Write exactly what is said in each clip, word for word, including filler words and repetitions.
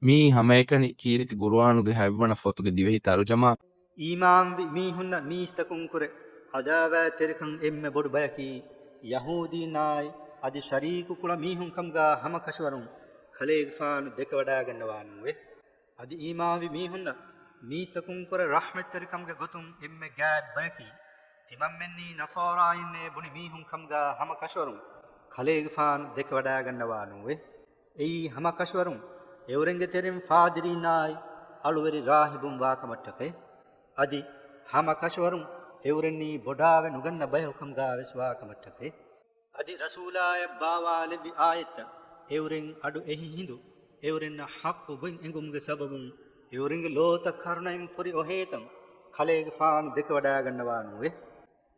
މިއީ ހަމައެކަނި ކީރިތި ގުރުއާނުގެ ހަތްވަނަ ފޮތުގެ ދިވެހި ތަރުޖަމާ. އީމާންވި މީހުންނަށް މީސްތަކުން ކުރެ އަދާވާތެރިކަން އެންމެ ބޮޑު ބަޔަކީ، ޔަހޫދީންނާއި އަދި ޝަރީކު ކުޅަ މީހުން ކަމުގާ ހަމަ ކަށަވަރުން ކަލޭގެފާނު ދެކެވަޑާގަންނަވާނޫވެ. އަދި އީމާންވި މީހުންނަށް މީސްތަކުން ކުރެ ރަޙްމަތްތެރިކަމުގެ ގޮތުން އެންމެ ގާތް ބަޔަކީ، ތިމަންމެންނީ ނަޞާރާއިންނޭ ބުނި މީހުން ކަމުގާ ހަމަ ކަށަވަރުން ކަލޭގެފާނު ދެކެވަޑާގަންނަވާނޫވެ. އެއީ ހަމަ ކަށަވަރުން އެއުރެންގެ ތެރެއިން ފާދިރީންނާއި އަޅުވެރި ރާހިބުން ވާކަމަށްޓަކައި، އަދި ހަމަ ކަށަވަރުން އެއުރެންނީ ބޮޑާވެ ނުގަންނަ ބަޔަކު ކަމުގާވެސް ވާކަމަށްޓަކައި. އަދި ރަސޫލާޔަށް ބާވާލެއްވި އާޔަތްތައް އެއުރެން އަޑު އެހި ހިނދު، އެއުރެންނަށް ޙައްޤު ގޮތް އެނގުމުގެ ސަބަބުން އެއުރެންގެ ލޯތައް ކަރުނައިން ފުރި އޮހޭތަން ކަލޭގެފާނު ދެކެވަޑާގަންނަވާނޫވެ.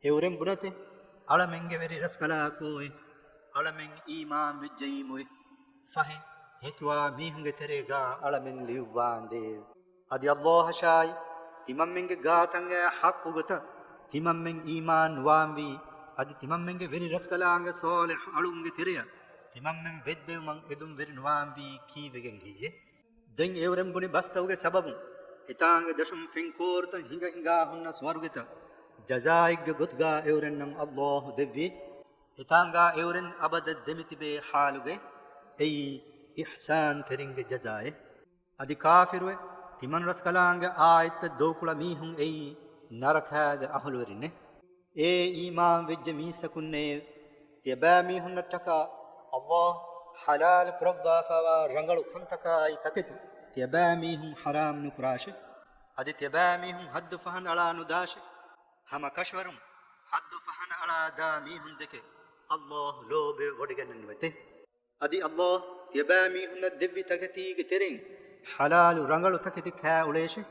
އެއުރެން ބުނަތި، އަޅަމެންގެ ވެރި ރަސްކަލާކޯއެ، އަޅަމެން އީމާން ވެއްޖައީމުއެ، ފަހެ ހެކިވާ މީހުންގެ ތެރޭގާ އަޅަމެން ލިޔުއްވާނދޭ. އަދި އައްލާހަށާއި، ތިމަންމެންގެ ގާތަށް އައި ޙައްޤު ގޮތަށް ތިމަންމެން އީމާން ނުވާންވީ، އަދި ތިމަންމެންގެ ވެރި ރަސްކަލާނގެ ޞާލިޙު އަޅުންގެ ތެރެއަށް ތިމަންމެން ވެއްދެވުމަށް އެދުން ވެރި ނުވާންވީ ކީއްވެގެން ހެއްޔޭ؟ ދެން އެއުރެން ބުނި ބަސްތަކުގެ ސަބަބުން އެތާނގެ ދަށުން ފެންކޯރުތައް ހިނގަ ހިނގާ ހުންނަ ސުވަރުގެތައް ޖަޒާއެއްގެ ގޮތުގާ އެއުރެންނަށް އައްލާހު ދެއްވި. އެތާނގާ އެއުރެން އަބަދަށް ދެމިތިބޭ ޙާލުގައި. އެއީ އިޙްސާންތެރިންގެ ޖަޒާއެއް. އަދި ކާފިރުވެ، ތިމަން ރަސްކަލާނގެ އާޔަތްތައް ދޮގުކުޅަ މީހުން އެއީ ނަރަކާގެ އަހުލުވެރިންނޭ. އޭ އީމާން ވެއްޖެ މީސްތަކުންނޭ، ތިޔަބައިމީހުންނަށްޓަކާ އައްލާހު ޙަލާލު ކުރައްވާފައިވާ ރަނގަޅު ކަންތަކާއި ތަކެތި ތިޔަބައިމީހުން ޙަރާމް ނުކުރާށެ. އަދި ތިޔަބައިމީހުން ޙައްދު ފަހަނައަޅާ ނުދާށެ. ހަމަ ކަށަވަރުން ޙައްދު ފަހަނައަޅާ ދާ މީހުންދެކެ އައްލާހު ލޯބިވެވޮޑިގަންނަންވެތެ. އަދި އައްލާހު ތިޔަބައިމީހުންނަށް ދެއްވި ތަކެތީގެ ތެރެއިން ޙަލާލު ރަނގަޅު ތަކެތި ކާ އުޅޭށެ.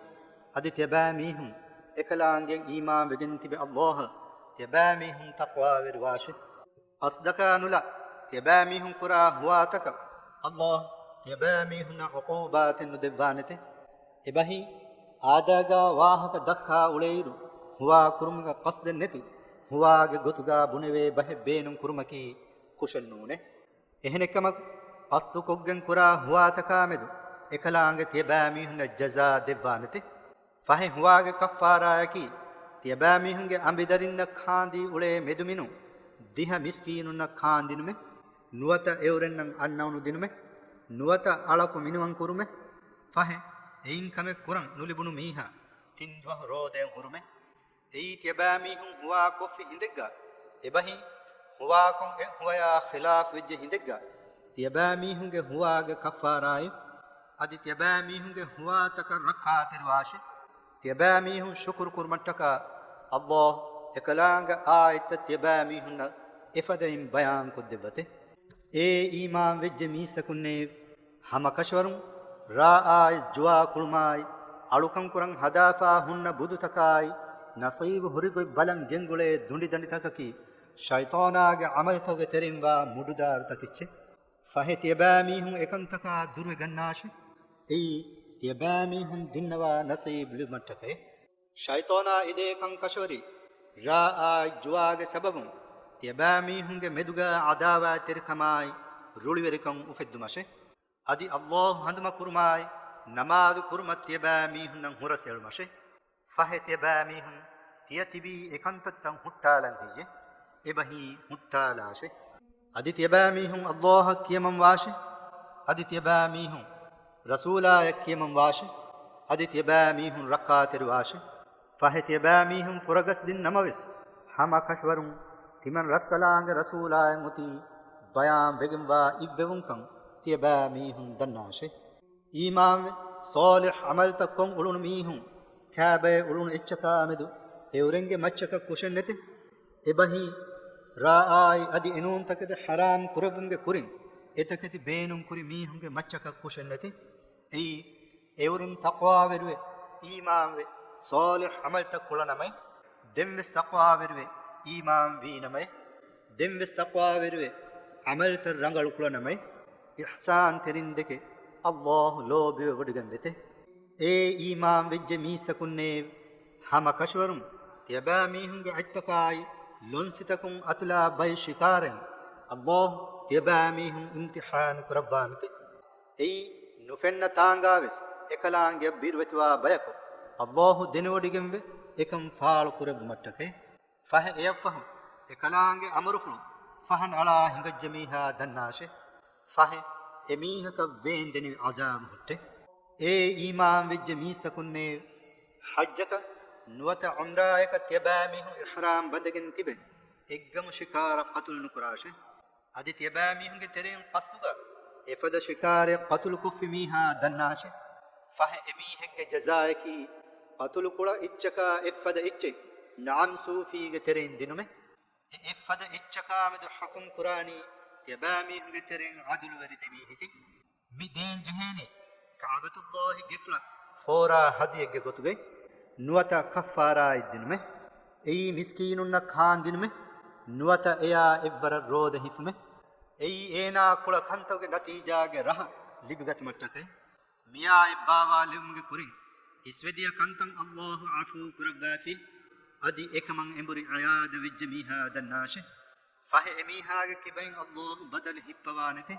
އަދި ތިޔަބައިމީހުން އެކަލާނގެ އީމާންވެގެން ތިބި އައްލާހަށް ތިޔަބައިމީހުން ތަޤްވާވެރިވާށެ. އަސްދަކާ ނުލާ ތިޔަބައިމީހުން ކުރާ ހުވާތަކަށް އައްލާހު ތިޔަބައިމީހުންނަށް ޢުޤޫބާތެއް ނުދެއްވާނެތެ. އެބަހީ، އާދައިގާ ވާހަކަ ދައްކާ އުޅޭއިރު، ހުވާ ކުރުމުގަ ޤަޞްދެއް ނެތި، ހުވާގެ ގޮތުގާ ބުނެވޭ ބަހެއް ބޭނުން ކުރުމަކީ ކުށެއް ނޫނޭ. އެހެނެއްކަމަކު، ޤަޞްދުކޮށްގެން ކުރާ ހުވާތަކާމެދު އެކަލާނގެ ތިޔަބައިމީހުންނަށް ޖަޒާ ދެއްވާނެތެ. ފަހެ ހުވާގެ ކައްފާރާއަކީ، ތިޔަބައިމީހުންގެ އަނބިދަރިންނަށް ކާންދީ އުޅޭ މެދުމިނުން ދިހަ މިސްކީނުންނަށް ކާންދިނުމެ، ނުވަތަ އެއުރެންނަށް އަންނައުނު ދިނުމެ، ނުވަތަ އަޅަކު މިނިވަން ކުރުމެ، ފަހެ އެއިން ކަމެއް ކުރަން ނުލިބުނު މީހާ ތިން ދުވަހު ރޯދައިން ހުރުމެ. އެއީ ތިޔަބައިމީހުން ހުވާ ކޮށްފި ހިނދެއްގަ، އެބަހީ، ހުވާކޮށް އެ ހުވަޔާ ޚިލާފް ވެއްޖެ ހިނދެއްގަ، ތިޔަބައިމީހުންގެ ހުވާގެ ކައްފާރާއެއް، އަދި ތިޔަބައިމީހުންގެ ހުވާތަކަށް ރައްކާތެރިވާށެ. ތިޔަބައިމީހުން ޝުކުރު ކުރުމަށްޓަކާ، އައްލާހު އެކަލާނގެ އާޔަތްތައް ތިޔަބައިމީހުންނަށް އެފަދައިން ބަޔާންކޮށްދެއްވަތެ. އޭ އީމާން ވެއްޖެ މީސްތަކުންނޭ! ހަމަ ކަށަވަރުން ރާއާއި ޖުވާ ކުޅުމާއި، އަޅުކަން ކުރަން ހަދާފާ ހުންނަ ބުދުތަކާއި، ނަސީބު ހުރިގޮތް ބަލަން ގެންގުޅޭ ދުނޑިދަނޑިތަކަކީ، ޝައިޠާނާގެ ޢަމަލުތަކުގެ ތެރެއިންވާ މުޑުދާރު ތަކެއްޗެއް. ފަހެ ތިޔަބައިމީހުން އެކަންތަކާ ދުރުވެގަންނާށެ. އެއީ، ތިޔަބައިމީހުން ދިންނަވާ ނަސީބު ލިބުމަށްޓަކައެ. ޝައިޠާނާ އެދޭ ކަންކަށަވަރީ، ރާއާއި ޖުވާގެ ސަބަބުން ތިޔަބައިމީހުންގެ މެދުގަ ޢަދާވާތްތެރިކަމާއި ރުޅިވެރިކަން އުފެއްދުމަށެ. އަދި އައްލާހު ހަނދުމަކުރުމާއި، ނަމާދު ކުރުމަށް ތިޔަބައިމީހުންނަށް ހުރަސް އެޅުމަށެ. ފަހެ ތިޔަބައިމީހުން ތިޔަ ތިބީ އެކަންތައްތައް ހުއްޓާލަން ހެއްޔެ؟ އެބަހީ ހުއްޓާލާށެ. އަދި ތިޔަބައިމީހުން އައްލާހަށް ކިޔަމަން ވާށެ. އަދި ތިޔަބައިމީހުން ރަސޫލާޔަށް ކިޔަމަން ވާށެ. އަދި ތިޔަބައިމީހުން ރައްކާތެރިވާށެ. ފަހެ ތިޔަބައިމީހުން ފުރަގަސްދިން ނަމަވެސް، ހަމަ ކަށަވަރުން ތިމަން ރަސްކަލާނގެ ރަސޫލާޔަށް އޮތީ ބަޔާން ވެގެންވާ އިއްވެވުންކަން ތިޔަބައިމީހުން ދަންނާށެ. އީމާންވެ، ޞާލިޙް ޢަމަލުތައް ކޮށް އުޅުނު މީހުން، ކައިބައެއް އުޅުނު އެއްޗަކާމެދު އެއުރެންގެ މައްޗަކަށް ކުށެއްނެތި. އެބަހީ، ރާއާއި އަދި އެނޫން ތަކެތި ޙަރާމް ކުރެއްވުމުގެ ކުރިން، އެތަކެތި ބޭނުން ކުރި މީހުންގެ މައްޗަކަށް ކުށެއްނެތި. އެއީ، އެއުރެން ތަޤްވާވެރިވެ، އީމާންވެ، ޞާލިޙް ޢަމަލުތައް ކުޅަނަމައި، ދެންވެސް ތަޤްވާވެރިވެ، އީމާން ވީނަމައި، ދެންވެސް ތަޤްވާވެރިވެ، ޢަމަލުތައް ރަނގަޅު ކުޅަނަމައި، އިޙްސާންތެރިންދެކެ އައްލާހު ލޯބިވެވޮޑިގެންވެތެ. އޭ އީމާންވެއްޖެ މީސްތަކުންނޭ! ހަމަކަށަވަރުން ތިޔަބައިމީހުންގެ އަތްތަކާއި ލޮންސިތަކުން އަތުލާ ބައެއް ޝިކާރައިން އައްލާހު ތިޔަބައިމީހުން އިމްތިޙާނު ކުރައްވާނެތެ. އެއީ ނުފެންނަ ތާނގާވެސް އެކަލާނގެއަށް ބިރުވެތިވާ ބަޔަކު އައްލާހު ދެނެވޮޑިގެންވެ އެކަން ފާޅު ކުރެއްވުމަށްޓަކައި. ފަހެ އެއަށްފަހު އެކަލާނގެ އަމުރުފުޅު ފަހަން އަޅާ ހިނގައްޖެ މީހާ ދަންނާށެ. ފަހެ އެ މީހަކަށް ވޭންދެނިވި ޢަޒާބު ހުއްޓެ. އޭ އީމާން ވެއްޖެ މީސްތަކުންނޭ! ޙައްޖަކަށް ނުވަތަ ޢުމްރާއަކަށް ތިޔަބައިމީހުން އިޙްރާމް ބަނދެގެން ތިބެ އެއްގަމު ޝިކާރަށް ޤަތުލު ނުކުރާށެ. އަދި ތިޔަބައިމީހުންގެ ތެރެއިން ޤަޞްދުގަ އެފަދަ ޝިކާރައެއް ޤަތުލުކޮށްފި މީހާ ދަންނާށެ. ފަހެ އެމީހެއްގެ ޖަޒާއަކީ ޤަތުލުކުޅަ އެއްޗަކާ އެއްފަދަ އެއްޗެއް ނަޢަމް ސޫފީގެ ތެރެއިން ދިނުމެ. އެ އެއްފަދަ އެއްޗަކާމެދު ޙުކުމް ކުރާނީ ތިޔަބައިމީހުންގެ ތެރެއިން ޢަދުލުވެރި ދެމީހެކޭ. މި ދޭން ޖެހޭނީ ކަޢުބަތުއްލާހި ގެފުޅަށް ފޯރާ ހަދިޔެއްގެ ގޮތުގައި ނުވަތަ ކައްފާރާއެއް ދިނުމެ. އެއީ މިސްކީނުންނަށް ކާން ދިނުމެ. ނުވަތަ އެޔާ އެއްވަރަށް ރޯދަ ހިފުމެ. އެއީ އޭނާ ކުޅަ ކަންތަކުގެ ނަތީޖާގެ ރަހަ ލިބިގަތުމަށްޓަކައި. މިޔާ އެއްބާވާލެވުމުގެ ކުރިން އިސްވެދިޔަ ކަންތައް އައްލާހު ޢަފޫ ކުރައްވާފި. އަދި އެކަމަށް އެނބުރި ޢަޔާދަ ވެއްޖެ މީހާ ދަންނާށެ. ފަހެ އެމީހާގެ ކިބައިން އައްލާހު ބަދަލު ހިއްޕަވާނެތެ.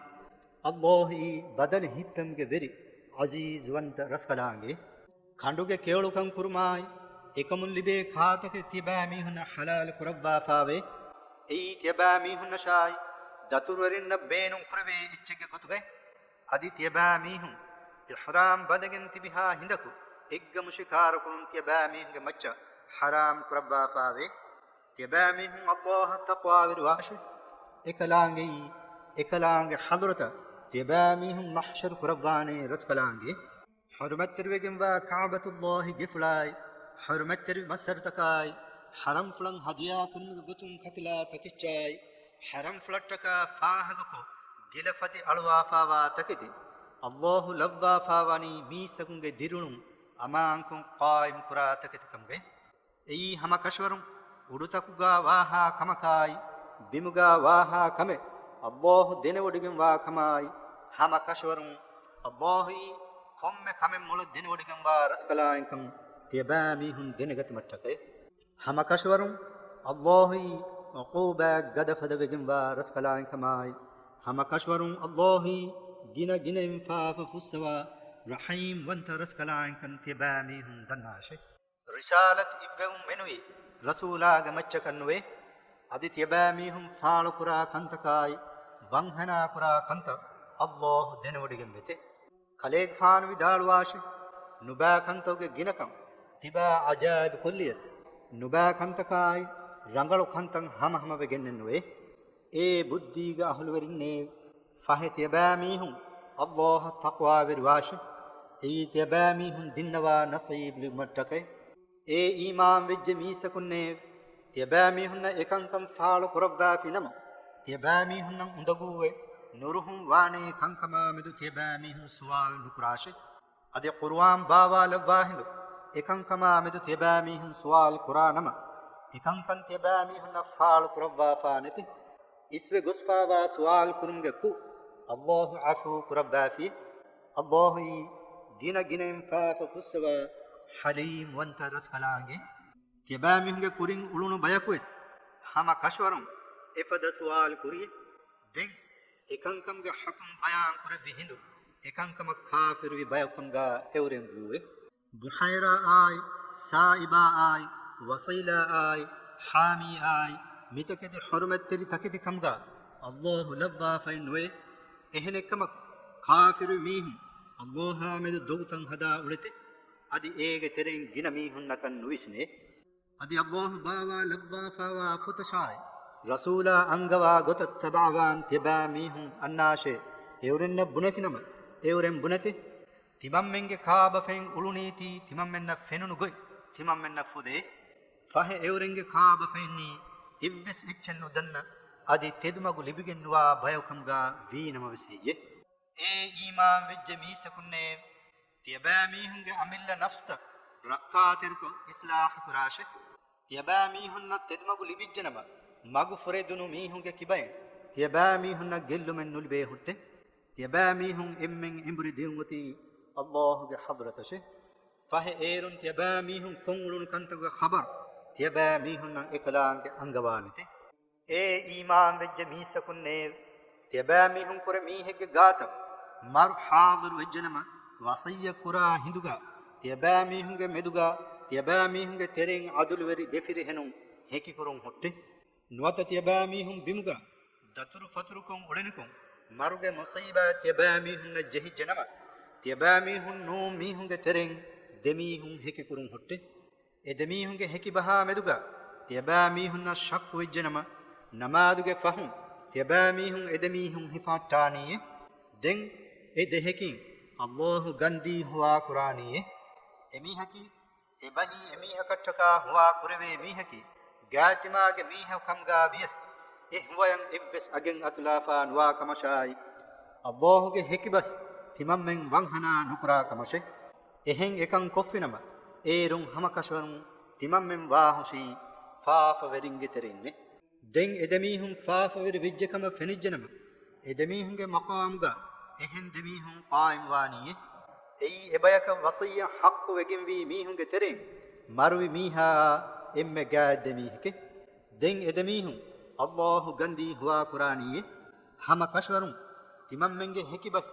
އައްލާހުއީ ބަދަލު ހިއްޕެމުގެ ވެރި ޢަޒީޒުވަންތަ ރަސްކަލާނގެ. ކަނޑުގެ ކެޔޮޅުކަން ކުރުމާއި، އެކަމުން ލިބޭ ކާތަކެއް ތިޔަބައިމީހުންނަށް ޙަލާލު ކުރައްވާފާވޭ. އެއީ ތިޔަބައިމީހުންނަށާއި، ދަތުރުވެރިންނަށް ބޭނުން ކުރެވޭ އެއްޗެއްގެ ގޮތުގައި. އަދި ތިޔަބައިމީހުން އިޙްރާމް ބަނދެގެން ތިބިހާ ހިނދަކު އެއްގަމު ޝިކާރަކުރުން ތިޔަބައިމީހުންގެ މައްޗަށް ޙަރާމް ކުރައްވާފާވޭ. ތިޔަބައިމީހުން އައްލާހަށް ތަޤްވާވެރިވާށެ. އެކަލާނގެއީ، އެކަލާނގެ ޙަޟްރަތަށް ތިޔަބައިމީހުން މަޙްޝަރު ކުރައްވާނޭ ރަސްކަލާނގެ. ޙުރުމަތްތެރިވެގެންވާ ކަޢުބަތުއްލާހި ގެފުޅާއި، ޙުރުމަތްތެރި މައްސަރުތަކާއި، ޙަރަމްފުޅަށް ހަދިޔާ ކުރުމުގެ ގޮތުން ކަތިލާ ތަކެއްޗާއި، ޙަރަމްފުޅަށްޓަކާ ފާހަގަކޮށް، ގިލަ ފަތި އަޅުވާފާވާ ތަކެތި، އައްލާހު ލައްވާފާވަނީ މީސްތަކުންގެ ދިރިއުޅުން އަމާންކޮށް ޤާއިމް ކުރާ ތަކެތި ކަމުގައި. އެއީ ހަމަ ކަށަވަރުން އުޑުތަކުގާ ވާހާ ކަމަކާއި، ބިމުގާ ވާހާ ކަމެއް އައްލާހު ދެނެވޮޑިގެންވާ ކަމާއި، ހަމަ ކަށަވަރުން އައްލާހުއީ ކޮންމެ ކަމެއް މޮޅަށް ދެނެވޮޑިގެންވާ ރަސްކަލާނގެކަން ތިޔަބައިމީހުން ދެނެގަތުމަށްޓަކައި. ހަމަ ކަށަވަރުން އައްލާހުއީ ޢުޤޫބާތް ގަދަ ފަދަވެގެންވާ ރަސްކަލާނގެކަމާއި، ހަމަ ކަށަވަރުން އައްލާހުއީ ގިނަ ގިނައިން ފާފަ ފުއްސަވާ ރަޙީމް ވަންތަ ރަސްކަލާނގެކަން ތިޔަބައިމީހުން ދަންނާށެ. ރިސާލަތު އިއްވެވުން މެނުވީ ރަސޫލާގެ މައްޗަކަށް ނުވޭ. އަދި ތިޔަބައިމީހުން ފާޅުކުރާ ކަންތަކާއި، ވަންހަނާކުރާ ކަންތައް އައްލާހު ދެނެވޮޑިގެން ވެތެ. ކަލޭގެފާނު ވިދާޅުވާށި، ނުބާ ކަންތަކުގެ ގިނަކަން ތިބާ ޢަޖާއިބު ކޮށްލިޔަސް، ނުބާ ކަންތަކާއި، ރަނގަޅު ކަންތައް ހަމަހަމަވެގެންނެއް ނުވޭ. އޭ ބުއްދީގެ އަހުލުވެރިންނޭ! ފަހެ ތިޔަބައިމީހުން އައްލާހަށް ތަޤްވާވެރިވާށި. އެއީ ތިޔަބައިމީހުން ދިންނަވާ ނަޞީބު ލިބުމަށްޓަކައި. އޭ އީމާންވެއްޖެ މީސްތަކުންނޭ! ތިޔަބައިމީހުންނަށް އެކަންކަން ފާޅު ކުރައްވާފި ނަމަ، ތިޔަބައިމީހުންނަށް އުނދަގޫވެ، ނުރުހުން ވާނޭ ކަންކަމާމެދު ތިޔަބައިމީހުން ސުވާލު ނުކުރާށި. އަދި ޤުރުއާން ބާވާލައްވާ ހިނދު، އެކަންކަމާމެދު ތިޔަބައިމީހުން ސުވާލު ކުރާ ނަމަ، އެކަންކަން ތިޔަބައިމީހުންނަށް ފާޅު ކުރައްވާފާ ނެތި. އިސްވެ ގޮސްފާވާ ސުވާލު ކުރުމުގެ ކުށް އައްލާހު ޢަފޫ ކުރައްވާފި. އައްލާހުއީ ގިނަ ގިނައިން ފާފަ ފުއްސަވާ ޙަލީމް ވަންތަ ރަސްކަލާނގެ. ތިޔަބައިމީހުންގެ ކުރިން އުޅުނު ބަޔަކުވެސް ހަމަ ކަށަވަރުން އެފަދަ ސުވާލު ކުރިއެ. ދެން އެކަންކަމުގެ ޙުކުމް ބަޔާން ކުރެއްވި ހިނދު، އެކަންކަމަށް ކާފިރުވި ބަޔަކު ކަމުގާ އެއުރެން ވޫއެ. ބުޙައިރާއާއި، ސާއިބާއާއި، ވަޞީލާއާއި، ޙާމީއާއި، މިތަކެތި ޙުރުމަތްތެރި ތަކެތި ކަމުގާ އައްލާހު ލައްވާފައެއް ނުވޭ. އެހެނެއްކަމަކު، ކާފިރު މީހުން އައްލާހާމެދު ދޮގުތައް ހަދާ އުޅެތެ، އަދި އޭގެ ތެރެއިން ގިނަ މީހުންނަކަށް ނުވިސްނޭ. އަދި އައްލާހު ބާވާ ލައްވާފާވާ ފޮތަށާއި، ރަސޫލާ އަންގަވާ ގޮތަށް ތަބަޢަވާން ތިޔަބައިމީހުން އަންނާށޭ. އެއުރެންނަށް ބުނެފިނަމަ، އެއުރެން ބުނެތެ. ތިމަންމެންގެ ކާބަފައިން އުޅުނީތީ ތިމަންމެންނަށް ފެނުނު ގޮތް ތިމަންމެންނަށް ފުދޭ. ފަހެ އެއުރެންގެ ކާބަފައިންނީ އެއްވެސް އެއްޗެއް ނުދަންނަ، އަދި ތެދުމަގު ލިބިގެންނުވާ ބަޔަކު ކަމުގާ ވީނަމަވެސް ހެއްޔެ؟ އޭ އީމާންވެއްޖެ މީސްތަކުންނޭ! ތިޔަބައިމީހުންގެ އަމިއްލަ ނަފްސްތައް ރައްކާތެރިކޮށް އިޞްލާޙު ކުރާށެ. ތިޔަބައިމީހުންނަށް ތެދުމަގު ލިބިއްޖެނަމަ، މަގު ފުރެދުނު މީހުންގެ ކިބައިން ތިޔަބައިމީހުންނަށް ގެއްލުމެއް ނުލިބޭ ހުއްޓެ. ތިޔަބައިމީހުން އެންމެން އެނބުރި ދިއުން އޮތީ އައްލާހުގެ ޙަޟްރަތަށެ. ފަހެ އޭރުން ތިޔަބައިމީހުން ކޮށްއުޅުނު ކަންތަކުގެ ޚަބަރު ތިޔަބައިމީހުންނަށް އެކަލާނގެ އަންގަވާނެތެ. އޭ އީމާންވެއްޖެ މީސްތަކުންނޭ! ތިޔަބައިމީހުން ކުރެ މީހެއްގެ ގާތަށް މަރު ޙާޟިރު ވެއްޖެނަމަ، ވަޞިއްޔަތް ކުރާ ހިނދުގަ ތިޔަބައިމީހުންގެ މެދުގަ ތިޔަބައިމީހުންގެ ތެރެއިން ޢަދުލުވެރި ދެފިރިހެނުން ހެކިކުރުން ހުއްޓި. ނުވަތަ ތިޔަބައިމީހުން ބިމުގަ ދަތުރު ފަތުރުކޮށް އުޅެނިކޮށް، މަރުގެ މުޞީބާތް ތިޔަބައިމީހުންނަށް ޖެހިއްޖެނަމަ، ތިޔަބައިމީހުން ނޫން މީހުންގެ ތެރެއިން ދެމީހުން ހެކިކުރުން ހުއްޓި. އެ ދެމީހުންގެ ހެކިބަހާ މެދުގަ ތިޔަބައިމީހުންނަށް ޝައްކު ވެއްޖެނަމަ، ނަމާދުގެ ފަހުން ތިޔަބައިމީހުން އެ ދެމީހުން ހިފަހައްޓާނީއޭ. ދެން އެ ދެހެކިން ﷲ ގަންދީ ހުވާކުރާނީއޭ. އެމީހަކީ އެބަހީ އެމީހަކަށްޓަކާ ހުވާ ކުރެވޭ މީހަކީ، ގާތިމާގެ މީހަކު ކަމުގާ ވިޔަސް، އެ ހުވަޔަށް އެއްވެސް އަގެއް އަތުލާފާ ނުވާ ކަމަށާއި، ﷲ ގެ ހެކިބަސް ތިމަންމެން ވަންހަނާ ނުކުރާ ކަމަށޭ. އެހެން އެކަން ކޮށްފިނަމަ، އޭރުން ހަމަކަށަވަރުން ތިމަންމެން ވާހުށީ ފާފަވެރިންގެ ތެރެއިންނޭ. ދެން އެދެމީހުން ފާފަވެރި ވެއްޖެކަމަށް ފެނިއްޖެނަމަ، އެދެމީހުންގެ މަޤާމުގަ އެހެން ދެމީހުން ޤާއިމުވާނީއޭ. އެއީ އެބަޔަކަށް ވަޞިއްޔަތް ޙައްޤު ވެގެންވީ މީހުންގެ ތެރެއިން މަރުވި މީހާއާ އެންމެ ގާތް ދެމީހެކޭ. ދެން އެދެމީހުން ﷲ ގަންދީ ހުވާކުރާނީއޭ. ހަމަކަށަވަރުން ތިމަންމެންގެ ހެކިބަސް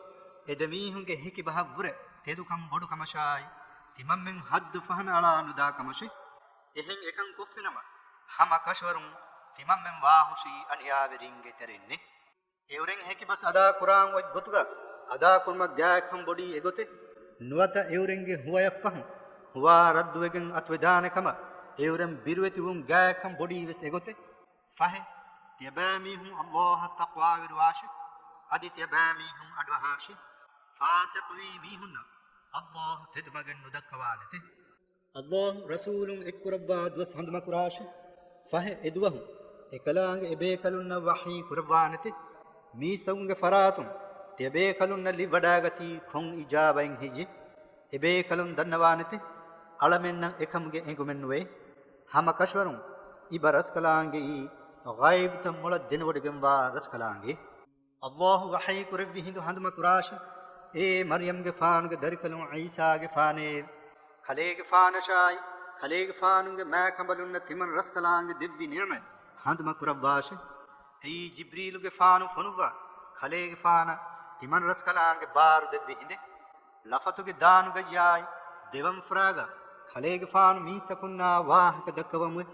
އެދެމީހުންގެ ހެކިބަހަށްވުރެ ތެދުކަން ބޮޑުކަމަށާއި، ތިމަންމެން ޙައްދު ފަހަނައަޅާ ނުދާ ކަމަށޭ. އެހެން އެކަން ކޮށްފިނަމަ، ހަމަކަށަވަރުން ތިމަންމެން ވާހުށީ އަނިޔާވެރިންގެ ތެރެއިންނޭ. އެއުރެން ހެކިބަސް އަދާކުރާން އޮތް ގޮތުގަ އަދާކުރުމަށް ގާތްކަން ބޮޑީ އެގޮތޭ. ނުވަތަ އެއުރެންގެ ހުވަޔަށްފަހުން ހުވާ ރައްދުވެގެން އަތުވެދާނެ ކަމަށް އެއުރެން ބިރުވެތިވުން ގާތްކަން ބޮޑީވެސް އެގޮތޭ. ފަހެ، ތިޔަބައިމީހުން ﷲ އަށް ތަޤްވާވެރިވާށޭ. އަދި ތިޔަބައިމީހުން އަޑުއަހާށޭ. ފާސިޤުވީ މީހުންނަށް ﷲ ތެދުމަގެއް ނުދައްކަވާނެތޭ. ﷲ ރަސޫލުން އެއްކުރައްވާ ދުވަސް ހަނދުމަކުރާށޭ. ފަހެ އެދުވަހު އެކަލާނގެ އެބޭކަލުންނަށް ވަޙީ ކުރައްވާނެތޭ. މީސްތަކުންގެ ފަރާތުން ތިޔަބޭކަލުންނަށް ލިބިވަޑައިގަތީ ކޮން އިޖާބައެއް ހެއްޔޭ؟ އެބޭކަލުން ދަންނަވާނެތޭ. އަޅަމެންނަށް އެކަމުގެ އެނގުމެއް ނުވޭ. ހަމަ ކަށަވަރުން އިބަ ރަސްކަލާނގެއީ ޣައިބުތައް މޮޅަށް ދެނެވޮޑިގެންވާ ރަސްކަލާނގެ. ﷲ ވަޙީ ކުރެއްވި ހިނދު ހަނދުމަ ކުރާށި. އޭ މަރްޔަމްގެފާނުގެ ދަރިކަލުން ޢީސާގެފާނޭ! ކަލޭގެފާނަށާއި، ކަލޭގެފާނުގެ މާކަނބަލުންނަށް ތިމަން ރަސްކަލާނގެ ދެއްވި ނިޢުމަތް ހަނދުމަ ކުރައްވާށި. އެއީ ޖިބްރީލުގެފާނު ފޮނުއްވާ ކަލޭގެފާނަށް ތިމަން ރަސްކަލާނގެ ބާރު ދެއްވި ހިނދެއް. ލަފަތުގެ ދާނުގައްޔާއި، ދެވަންފުރާގަ ކަލޭގެފާނު މީސްތަކުންނާ ވާހަކަ ދައްކަވަމުވެ.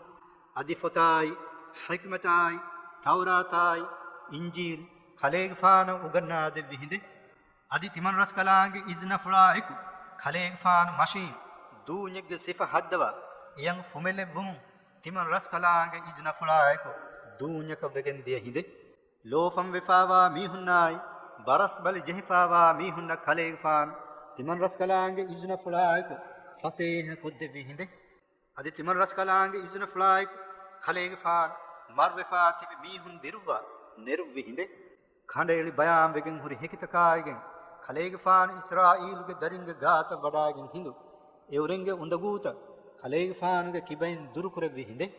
އަދި ފޮތާއި، ޙިކްމަތާއި، ތައުރާތާއި، އިންޖީލް ކަލޭގެފާނަށް އުގަންނާ ދެއްވި ހިނދެއް. އަދި ތިމަން ރަސްކަލާނގެ އިޒުނަފުޅާ އެކު، ކަލޭގެފާނު މަށީން ދޫންޏެއްގެ ސިފަ ހައްދަވާ، އެޔަން ފުމެލެއްވުމުން ތިމަން ރަސްކަލާނގެ އިޒުނަފުޅާ އެކު ދޫންޏަކަށް ވެގެން ދިޔަ ހިނދެއް. ލޯފަން ވެފާވާ މީހުންނާއި، ބަރަސް ބަލި ޖެހިފާވާ މީހުންނަށް ކަލޭގެފާނު ތިމަން ރަސްކަލާނގެ އިޒުނަފުޅާ އެކު ފަސޭހަ ކޮށްދެއްވި ހިނދެއް. އަދި ތިމަން ރަސްކަލާނގެ އިޒުނަފުޅާއެކު ކަލޭގެފާނު މަރުވެފާ ތިބި މީހުން ދިރުއްވާ ނެރުއްވި ހިނދެއް. ކަނޑައެޅި ބަޔާންވެގެން ހުރި ހެކިތަކާއިގެން ކަލޭގެފާނު އިސްރާއީލުގެ ދަރިންގެ ގާތަށް ވަޑާގެން ހިނދު، އެއުރެންގެ އުނދަގޫތައް ކަލޭގެފާނުގެ ކިބައިން ދުރުކުރެއްވި ހިނދެއް.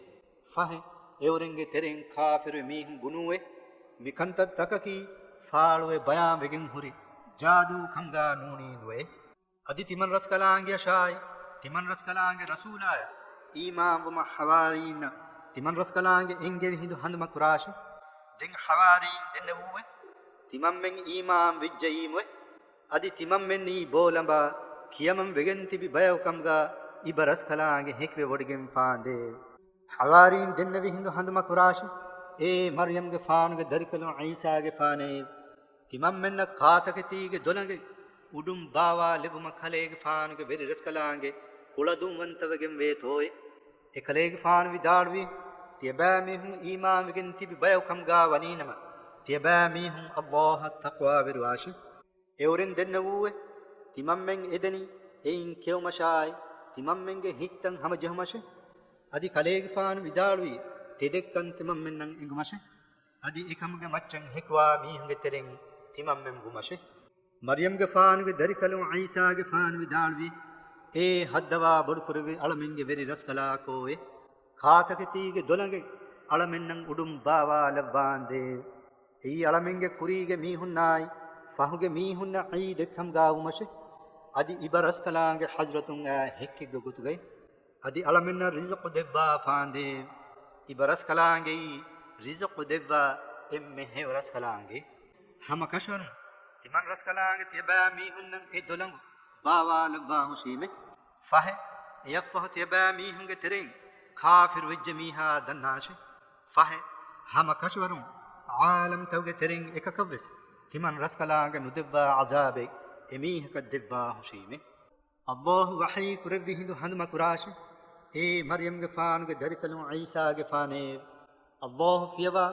ފަހެ، އެއުރެންގެ ތެރެއިން ކާފިރު މީހުން ބުނޫއެ، މިކަންތައް ތަކަކީ ފާޅުވެ ބަޔާންވެގެން ހުރި ޖާދޫ ކަމުގާ ނޫނީ ނުވޭ. އަދި ތިމަން ރަސްކަލާނގެއަށާއި، ތިމަން ރަސްކަލާނގެ ރަސޫލާޔަށް އީމާންވުމަށް ހަވާރީންނަށް ތިމަން ރަސްކަލާނގެ އެންގެވި ހިނދު ހަނދުމަ ކުރާށި. ދެން ހަވާރީން ދެންނެވޫއެ، ތިމަންމެން އީމާން ވެއްޖައީމުއެ. އަދި ތިމަންމެންނީ ބޯލަނބާ ކިޔަމަން ވެގެން ތިބި ބަޔަކު ކަމުގާ އިބަ ރަސްކަލާނގެ ހެކިވެވޮޑިގެން ފާނދޭ. ހަވާރީން ދެންނެވި ހިނދު ހަނދުމަ ކުރާށި. އޭ މަރްޔަމްގެފާނުގެ ދަރިކަލުން ޢީސާގެފާނޭ! ތިމަންމެންނަށް ކާތަކެތީގެ ދޮލަނގެ އުޑުން ބާވާލެއްވުމަށް ކަލޭގެފާނުގެ ވެރި ރަސްކަލާނގެ ކުޅަދުންވަންތަވެގެން ވޭތޯއޭ؟ އެކަލޭގެފާނު ވިދާޅުވީ، ތިޔަބައިމީހުން އީމާންވެގެން ތިބި ބަޔަކު ކަމުގާ ވަނީނަމަ، ތިޔަބައިމީހުން ﷲ އަށް ތަޤްވާވެރިވާށި. އެއުރެން ދެންނެވޫއެ، ތިމަންމެން އެދެނީ އެއިން ކެއުމަށާއި، ތިމަންމެންގެ ހިތްތައް ހަމަޖެހުމަށޭ. އަދި ކަލޭގެފާނު ވިދާޅުވީ، ތެދެއްކަން ތިމަންމެންނަށް އެނގުމަށޭ. އަދި އެކަމުގެ މައްޗަށް ހެކިވާ މީހުންގެ ތެރެއިން ތިމަންމެން ވުމަށޭ. މަރްޔަމްގެފާނުގެ ދަރިކަލުން ޢީސާގެފާނު ވިދާޅުވީ، އޭ ހައްދަވާ ބޮޑުކުރެއްވި އަޅަމެންގެ ވެރި ރަސްކަލާކޯއޭ! ކާތަކެތީގެ ދޮލަނގެ އަޅަމެންނަށް އުޑުން ބާވާލައްވާނދޭ. އެއީ އަޅަމެންގެ ކުރީގެ މީހުންނާއި، ފަހުގެ މީހުންނަށް ޢީދެއްކަމުގާ ވުމަށޭ. އަދި އިބަ ރަސްކަލާނގެ ޙަޟްރަތުން އާ ހެއްކެއްގެ ގޮތުގައި. އަދި އަޅަމެންނަށް ރިޒުޤު ދެއްވާފާނދޭ. އިބަ ރަސްކަލާނގެއީ ރިޒުޤު ދެއްވާ އެންމެ ހެޔޮ ރަސްކަލާނގެ. ހަމަ ކަށަވަރުން ތިމަން ރަސްކަލާނގެ ތިޔަބައިމީހުންނަށް އެ ދޮލަނގު ބާވާލައްވާ ހުށީމެ. ފަހެ، އެއަށްފަހު ތިޔަބައިމީހުންގެ ތެރެއިން ކާފިރުވެއްޖެ މީހާ ދަންނާށެ. ފަހެ، ހަމަ ކަށަވަރުން ޢާލަމްތަކުގެ ތެރެއިން އެކަކަށްވެސް ތިމަން ރަސްކަލާނގެ ނުދެއްވާ ޢަޒާބެއް އެމީހަކަށް ދެއްވާ ހުށީމެ. އައްލާހު ވަޙީ ކުރެއްވި ހިނދު ހަނދުމަކުރާށެ. އޭ މަރްޔަމްގެފާނުގެ ދަރިކަލުން ޢީސާގެފާނޭ! އައްލާހު ފިޔަވާ،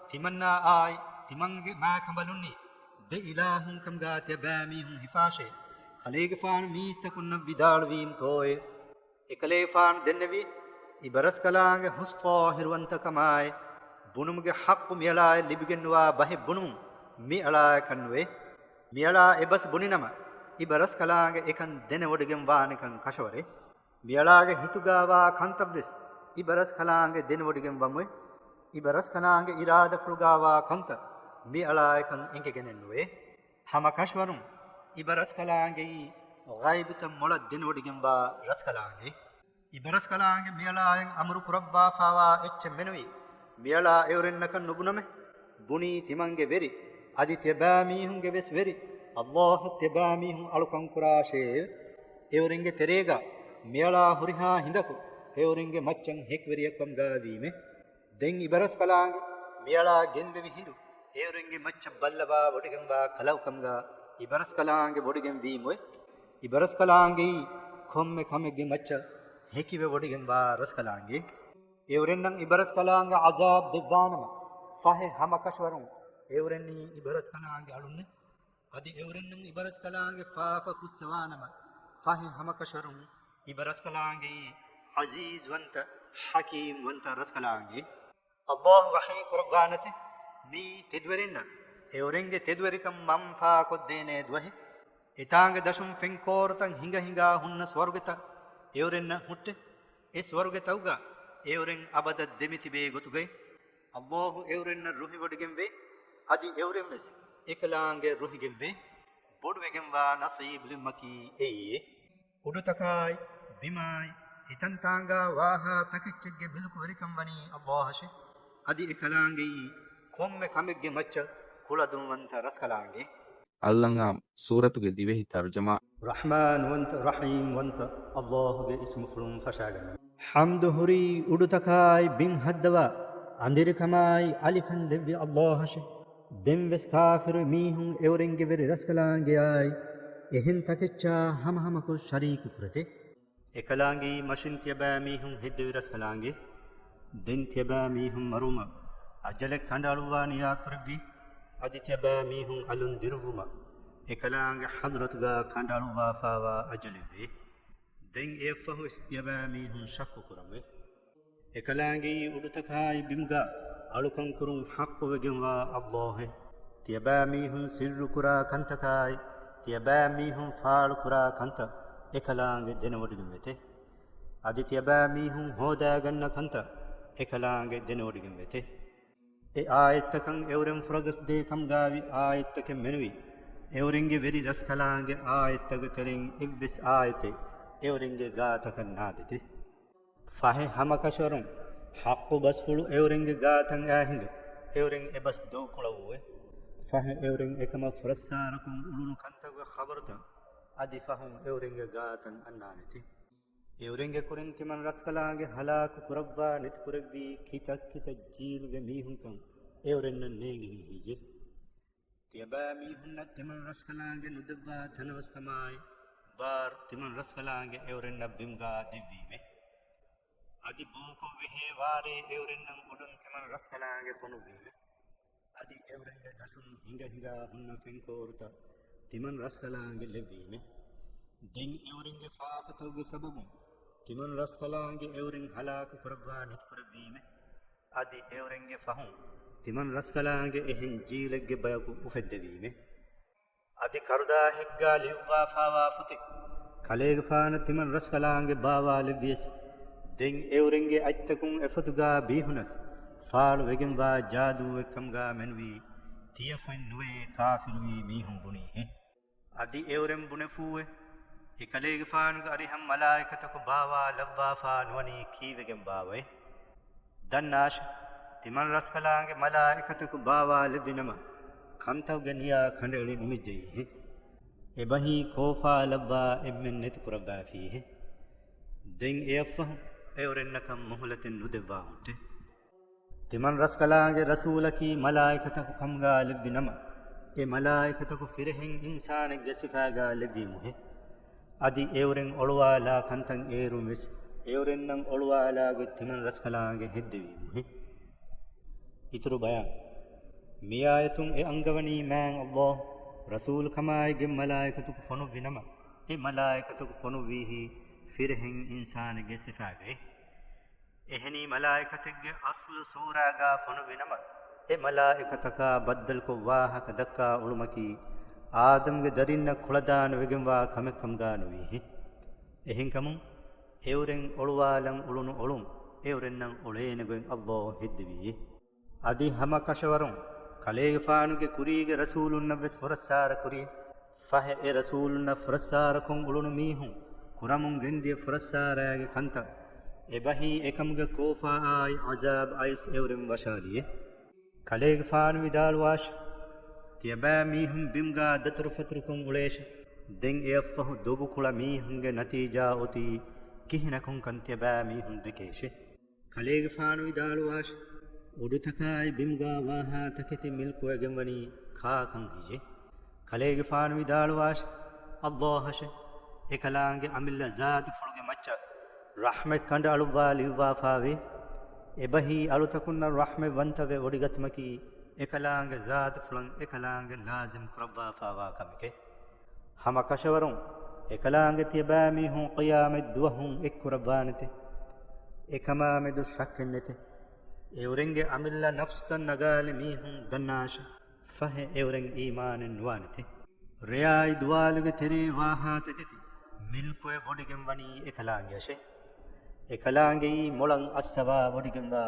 ތިމަންނާ އާއި ތިމަންގެ މާކަނބަލުންނީ ދެ އިލާހުން ކަމުގާ ތިޔަބައިމީހުން ހިފާށޭ. ކަލޭގެފާނު މީސްތަކުންނަށް ވިދާޅުވީމްތޯއޭ؟ އެކަލޭގެފާނު ދެންނެވި، އިބަރަސްކަލާނގެ ހުސްޠާހިރުވަންތަކަމާއި، ބުނުމުގެ ޙައްޤު މިއަޅާއަށް ލިބިގެންނުވާ ބަހެއް ބުނުމުން މިއަޅާއަކަށްނުވޭ. މިއަޅާ އެބަސް ބުނިނަމަ، އިބަރަސްކަލާނގެ އެކަން ދެނެވޮޑިގެންވާނެކަން ކަށަވަރޭ. މިއަޅާގެ ހިތުގާވާ ކަންތައްވެސް އިބަރަސްކަލާނގެ ދެނެވޮޑިގެން ވަމުވެ. އިބަރަސްކަލާނގެ އިރާދަފުޅުގާވާ ކަންތައް މިއަޅާއަކަށް އެނގިގެނެއްނުވޭ. ހަމަ ކަށަވަރުން އިބަރަސްކަލާނގެއީ ޣައިބުތައް މޮޅަށް ދެނެވޮޑިގެންވާ ރަސްކަލާނގެ. އިބަރަސްކަލާނގެ މިއަޅާއަށް އަމުރު ކުރައްވާފާވާ އެއްޗެއް މެނުވީ، މިއަޅާ އެއުރެންނަކަށް ނުބުނަމޭ. ބުނީ ތިމަންގެ ވެރި، އަދި ތިޔަބައިމީހުންގެ ވެސް ވެރި، އައްލާހަށް ތިޔަބައިމީހުން އަޅުކަން ކުރާށޭ. އެއުރެންގެ ތެރޭގަ މިއަޅާ ހުރިހާ ހިނދަކު އެއުރެންގެ މައްޗަށް ހެކިވެރިއެއްކަމުގައިވީމޭ. ދެން އިބަރަސްކަލާނގެ މިއަޅާ ގެންދެވި ހިނދު އެއުރެންގެ މައްޗަށް ބައްލަވާވޮޑިގެންވާ ކަލަކުކަމުގަ އިބަރަސްކަލާނގެ ވޮޑިގެންވީމުވެ. އިބަރަސްކަލާނގެއީ ކޮންމެ ކަމެއްގެ މައްޗަށް ހެކިވެވޮޑިގެންވާ ރަސްކަލާނގެ. އެއުރެންނަށް އިބަރަސްކަލާނގެ ޢަޒާބް ދެއްވާނަމަ، ފަހެ ހަމަކަށަވަރުން އެއުރެންނީ އިބަރަސްކަލާނގެ އަޅުންނޭ. އަދި އެއުރެންނަށް އިބަރަސްކަލާނގެ ފާފަ ފުއްސަވާނަމަ، ފަހެ ހަމަކަށަވަރުން އިބަރަސްކަލާނގެއީ ޢަޒީޒްވަންތަ، ޙަކީމްވަންތަ ރަސްކަލާނގެ. އައްލާހު ވަޙީ ކުރައްވާނެތެ، މިއީ ތެދުވެރިންނަށް އެއުރެންގެ ތެދުވެރިކަން މަންފާކޮށްދޭނޭ ދުވަހެއް. އެތާނގެ ދަށުން ފެންކޯރުތައް ހިނގަ ހިނގާ ހުންނަ ސުވަރުގެތައް އެއުރެންނަށް ހުއްޓެ. އެ ސުވަރުގެތައުގަ އެއުރެން އަބަދަށް ދެމިތިބޭ ގޮތުގައި އައްލާހު އެއުރެންނަށް ރުހިވޮޑިގެންވޭ. އަދި އެއުރެންވެސް އެކަލާނގެ ރުހިގެންވޭ. ބޮޑުވެގެންވާ ނަސީބުލިންމަކީ އެއީއޭ. އުޑުތަކާއި، ބިމާއި، އެތަންތާނގާ ވާހާ ތަކެއްޗެއްގެ މިލުކުވެރިކަން ވަނީ އައްލާހަށޭ. އަދި އެކަލާނގެއީ ކޮންމެ ކަމެއްގެ މައްޗަށް ކުޅަދުންވަންތަ ރަސްކަލާނގެ. އަލްއަންޢާމް ސޫރަތުގެ ދިވެހި ތަރުޖަމާ. ރަޙްމާންވަންތަ، ރަޙީމްވަންތަ އައްލާހުގެ އިސްމުފުޅުން ފަށާގަންނަމޭ. ޙަމްދު ހުރީ އުޑުތަކާއި ބިން ހައްދަވާ، އަނދިރިކަމާއި އަލިކަން ލެއްވި އައްލާހަށޭ. ދެންވެސް ކާފިރު މީހުން އެއުރެންގެ ވެރި ރަސްކަލާނގެއާއި އެހެން ތަކެއްޗާ ހަމަހަމަކޮށް ޝަރީކު ކުރެތެ. އެކަލާނގެއީ މަށިން ތިޔަބައިމީހުން ހެއްދެވި ރަސްކަލާނގެ. ދެން ތިޔަބައިމީހުން މަރުވުމަށް އަޖަލެއް ކަނޑައަޅުއްވާ ނިޔާ ކުރެއްވި. އަދި ތިޔަބައިމީހުން އަލުން ދިރުއްވުމަށް އެކަލާނގެ ޙަޟްރަތުގަ ކަނޑައަޅުއްވާފާވާ އަޖަލެއްވޭ. ދެން އެއަށްފަހުވެސް ތިޔަބައިމީހުން ޝައްކު ކުރަމުވެ. އެކަލާނގެއީ އުޑުތަކާއި ބިމުގަ އަޅުކަން ކުރުން ޙައްޤުވެގެންވާ އައްލާހެއް. ތިޔަބައިމީހުން ސިއްރުކުރާ ކަންތަކާއި، ތިޔަބައިމީހުން ފާޅުކުރާ ކަންތައް އެކަލާނގެ ދެނެވޮޑިގެންވެތެ. އަދި ތިޔަބައިމީހުން ހޯދާގަންނަ ކަންތައް އެކަލާނގެ ދެނެވޮޑިގެންވެތެ. އެ އާޔަތްތަކަށް އެއުރެން ފުރަގަސްދޭ ކަމުގައިވި އާޔަތްތަކެއް މެނުވީ، އެއުރެންގެ ވެރި ރަސްކަލާނގެ އާޔަތްތަކުގެ ތެރެއިން އެއްވެސް އާޔަތެއް އެއުރެންގެ ގާތަކަށް ނާދޭތެ. ފަހެ ހަމަކަށަވަރުން ޙައްޤު ބަސްފުޅު އެއުރެންގެ ގާތަށް އައި ހިނދު، އެއުރެން އެބަސް ދޮގުކުޅައްވުވެ. ފަހެ އެއުރެން އެކަމަށް ފުރައްސާރަކުން އުޅުނު ކަންތަކުގެ ޚަބަރުތައް އަދި ފަހުން އެއުރެންގެ ގާތަށް އަންނާނެތެ. އެއުރެންގެ ކުރިން ތިމަން ރަސްކަލާނގެ ހަލާކު ކުރައްވާ ނެތިކުރެއްވީ ކިތައް ކިތައް ޖީލުގެ މީހުންކަން އެއުރެންނަށް ނޭނގެނީ ހެއްޔެވެ؟ ތިޔަބައިމީހުންނަށް ތިމަން ރަސްކަލާނގެ ނުދެއްވާ ތަނަވަސްކަމާއި ބާރު ތިމަން ރަސްކަލާނގެ އެއުރެންނަށް ބިމުގަ ދެއްވީމެ. އަދި ބޯކޮށް ވެހޭ ވާރޭ އެއުރެންނަށް އުޑުން ތިމަން ރަސްކަލާނގެ ފޮނުއްވީމެ. އަދި އެއުރެންގެ ދަށުން ހިނގަ ހިނގާ ހުންނަ ފެންކޯރުތައް ތިމަން ރަސްކަލާނގެ ލެއްވީމެ. ދެން އެއުރެންގެ ފާފަތަކުގެ ސަބަބުން ތިމަން ރަސްކަލާނގެ އެއުރެން ހަލާކު ކުރައްވާ ނެތިކުރެއްވީމެ. އަދި އެއުރެންގެ ފަހުން ތިމަން ރަސްކަލާނގެ އެހެން ޖީލެއްގެ ބަޔަކު އުފެއްދެވީމެ. އަދި ކަރުދާހެއްގާ ލިޔުއްވާފާވާ ފޮތެއް ކަލޭގެފާނަށް ތިމަން ރަސްކަލާނގެ ބާވާލެއްވިޔަސް، ދެން އެއުރެންގެ އަތްތަކުން އެފޮތުގާ ބީހުނަސް، ފާޅުވެގެންވާ ޖާދޫއެއްކަމުގާ މެނުވީ، ތިޔަފޮތް ނުވޭ ކާފިރުވީ މީހުން ބުނީހެއް. އަދި އެއުރެން ބުނެފޫއެ، އެކަލޭގެފާނުގެ އަރިހަށް މަލާއިކަތަކު ބާވާލައްވާފާ ނުވަނީ ކީއްވެގެން ބާވައޭ؟ ދަންނާށެ، ތިމަން ރަސްކަލާނގެ މަލާއިކަތަކު ބާވާލެއްވިނަމަ، ކަންތައްގެ ނިޔާ ކަނޑައެޅި ނިމިއްޖައީހެއް. އެބަހީ ކޯފާ ލައްވާ އެންމެން ނެތި ކުރައްވާފީހެއް. ދެން އެއަށްފަހު އެއުރެންނަކަށް މުހުލަތެއް ނުދެއްވާ ހުއްޓެ. ތިމަން ރަސްކަލާނގެ ރަސޫލަކީ މަލާއިކަތަކު ކަމުގާ ލެއްވި ނަމަ، އެ މަލާއިކަތަކު ފިރިހެން އިންސާނެއްގެ ސިފާގާ ލެއްވީމުހެއް. އަދި އެއުރެން އޮޅުވާލާ ކަންތައް އޭރުން ވެސް އެއުރެންނަށް އޮޅުވާލާ ގޮތް ތިމަން ރަސްކަލާނގެ ހެއްދެވީމުހެއް. އިތުރު ބަޔާން. މި އާޔަތުން އެ އަންގަވަނީ މާތް ﷲ ރަސޫލު ކަމާއިގެން މަލާއިކަތަކު ފޮނުއްވި ނަމަ، އެ މަލާއިކަތަކު ފޮނުއްވީހީ ފިރިހެން އިންސާނެއްގެ ސިފާގައި. އެހެނީ މަލާއިކަތެއްގެ އަސްލު ސޫރާގާ ފޮނުއްވި ނަމަ، އެ މަލާއިކަތަކާ ބައްދަލުކޮށް ވާހަކަ ދައްކާ އުޅުމަކީ، އާދަމްގެ ދަރިންނަށް ކުޅަދާނަވެގެންވާ ކަމެއް ކަމުގާ ނުވީހެއް. އެހެންކަމުން، އެއުރެން އޮޅުވާލަން އުޅުނު އޮޅުން، އެއުރެންނަށް އުޅޭނެ ގޮތް ﷲ ހެއްދެވީއެއް. އަދި ހަމަ ކަށަވަރުން، ކަލޭގެފާނުގެ ކުރީގެ ރަސޫލުންނަށް ވެސް ފުރައްސާރަ ކުރި. ފަހެ އެ ރަސޫލުންނަށް ފުރައްސާރަކޮށް އުޅުނު މީހުން ކުރަމުން ގެންދިޔަ ފުރައްސާރާގެ ކަންތައް، އެބަހީ އެކަމުގެ ކޯފާއާއި ޢަޒާބް އައިސް އެއުރެން ވަށާލިއެ. ކަލޭގެފާނު ވިދާޅުވާށި، ތިޔަބައިމީހުން ބިމްގާ ދަތުރުފަތުރުކޮށް އުޅޭށި. ދެން އެއަށްފަހު ދޮގުކުޅަ މީހުންގެ ނަތީޖާ އޮތީ ކިހިނަކުންކަން ތިޔަބައިމީހުން ދެކޭށި. ކަލޭގެފާނު ވިދާޅުވާށި، އުޑުތަކާއި ބިމްގާ ވާހާ ތަކެތި މިލްކުވެގެންވަނީ ކާކަން ހެއްޔެ؟ ކަލޭގެފާނު ވިދާޅުވާށި، ﷲ އަށެ، އެކަލާނގެ އަމިއްލަ ޒާތުފުޅުގެ މައްޗަށް ރަޙްމަތް ކަނޑައަޅުއްވާ ލިޔުއްވާފާވޭ. އެބަހީ އަޅުތަކުންނަށް ރަޙްމަތް ވަންތަވެ ވޮޑިގަތުމަކީ އެކަލާނގެ ޒާތުފުޅަށް އެކަލާނގެ ލާޒިމް ކުރައްވާފާވާ ކަމެކޭ. ހަމަ ކަށަވަރުން، އެކަލާނގެ ތިޔަބައިމީހުން ޤިޔާމަތް ދުވަހުން އެއްކުރައްވާނެތެ. އެކަމާމެދު ޝައްކެއްނެތެ. އެއުރެންގެ އަމިއްލަ ނަފްސުތައް ނަގާލި މީހުން ދަންނާށެ. ފަހެ އެއުރެން އީމާނެއް ނުވާނެތެ. ރެއާއި ދުވާލުގެ ތެރޭ ވާހާތަކެތި މިލްކުވެ ވޮޑިގެން ވަނީ އެކަލާނގެއަށެ. އެކަލާނގެއީ މޮޅަށް އައްސަވާ ވޮޑިގެންވާ،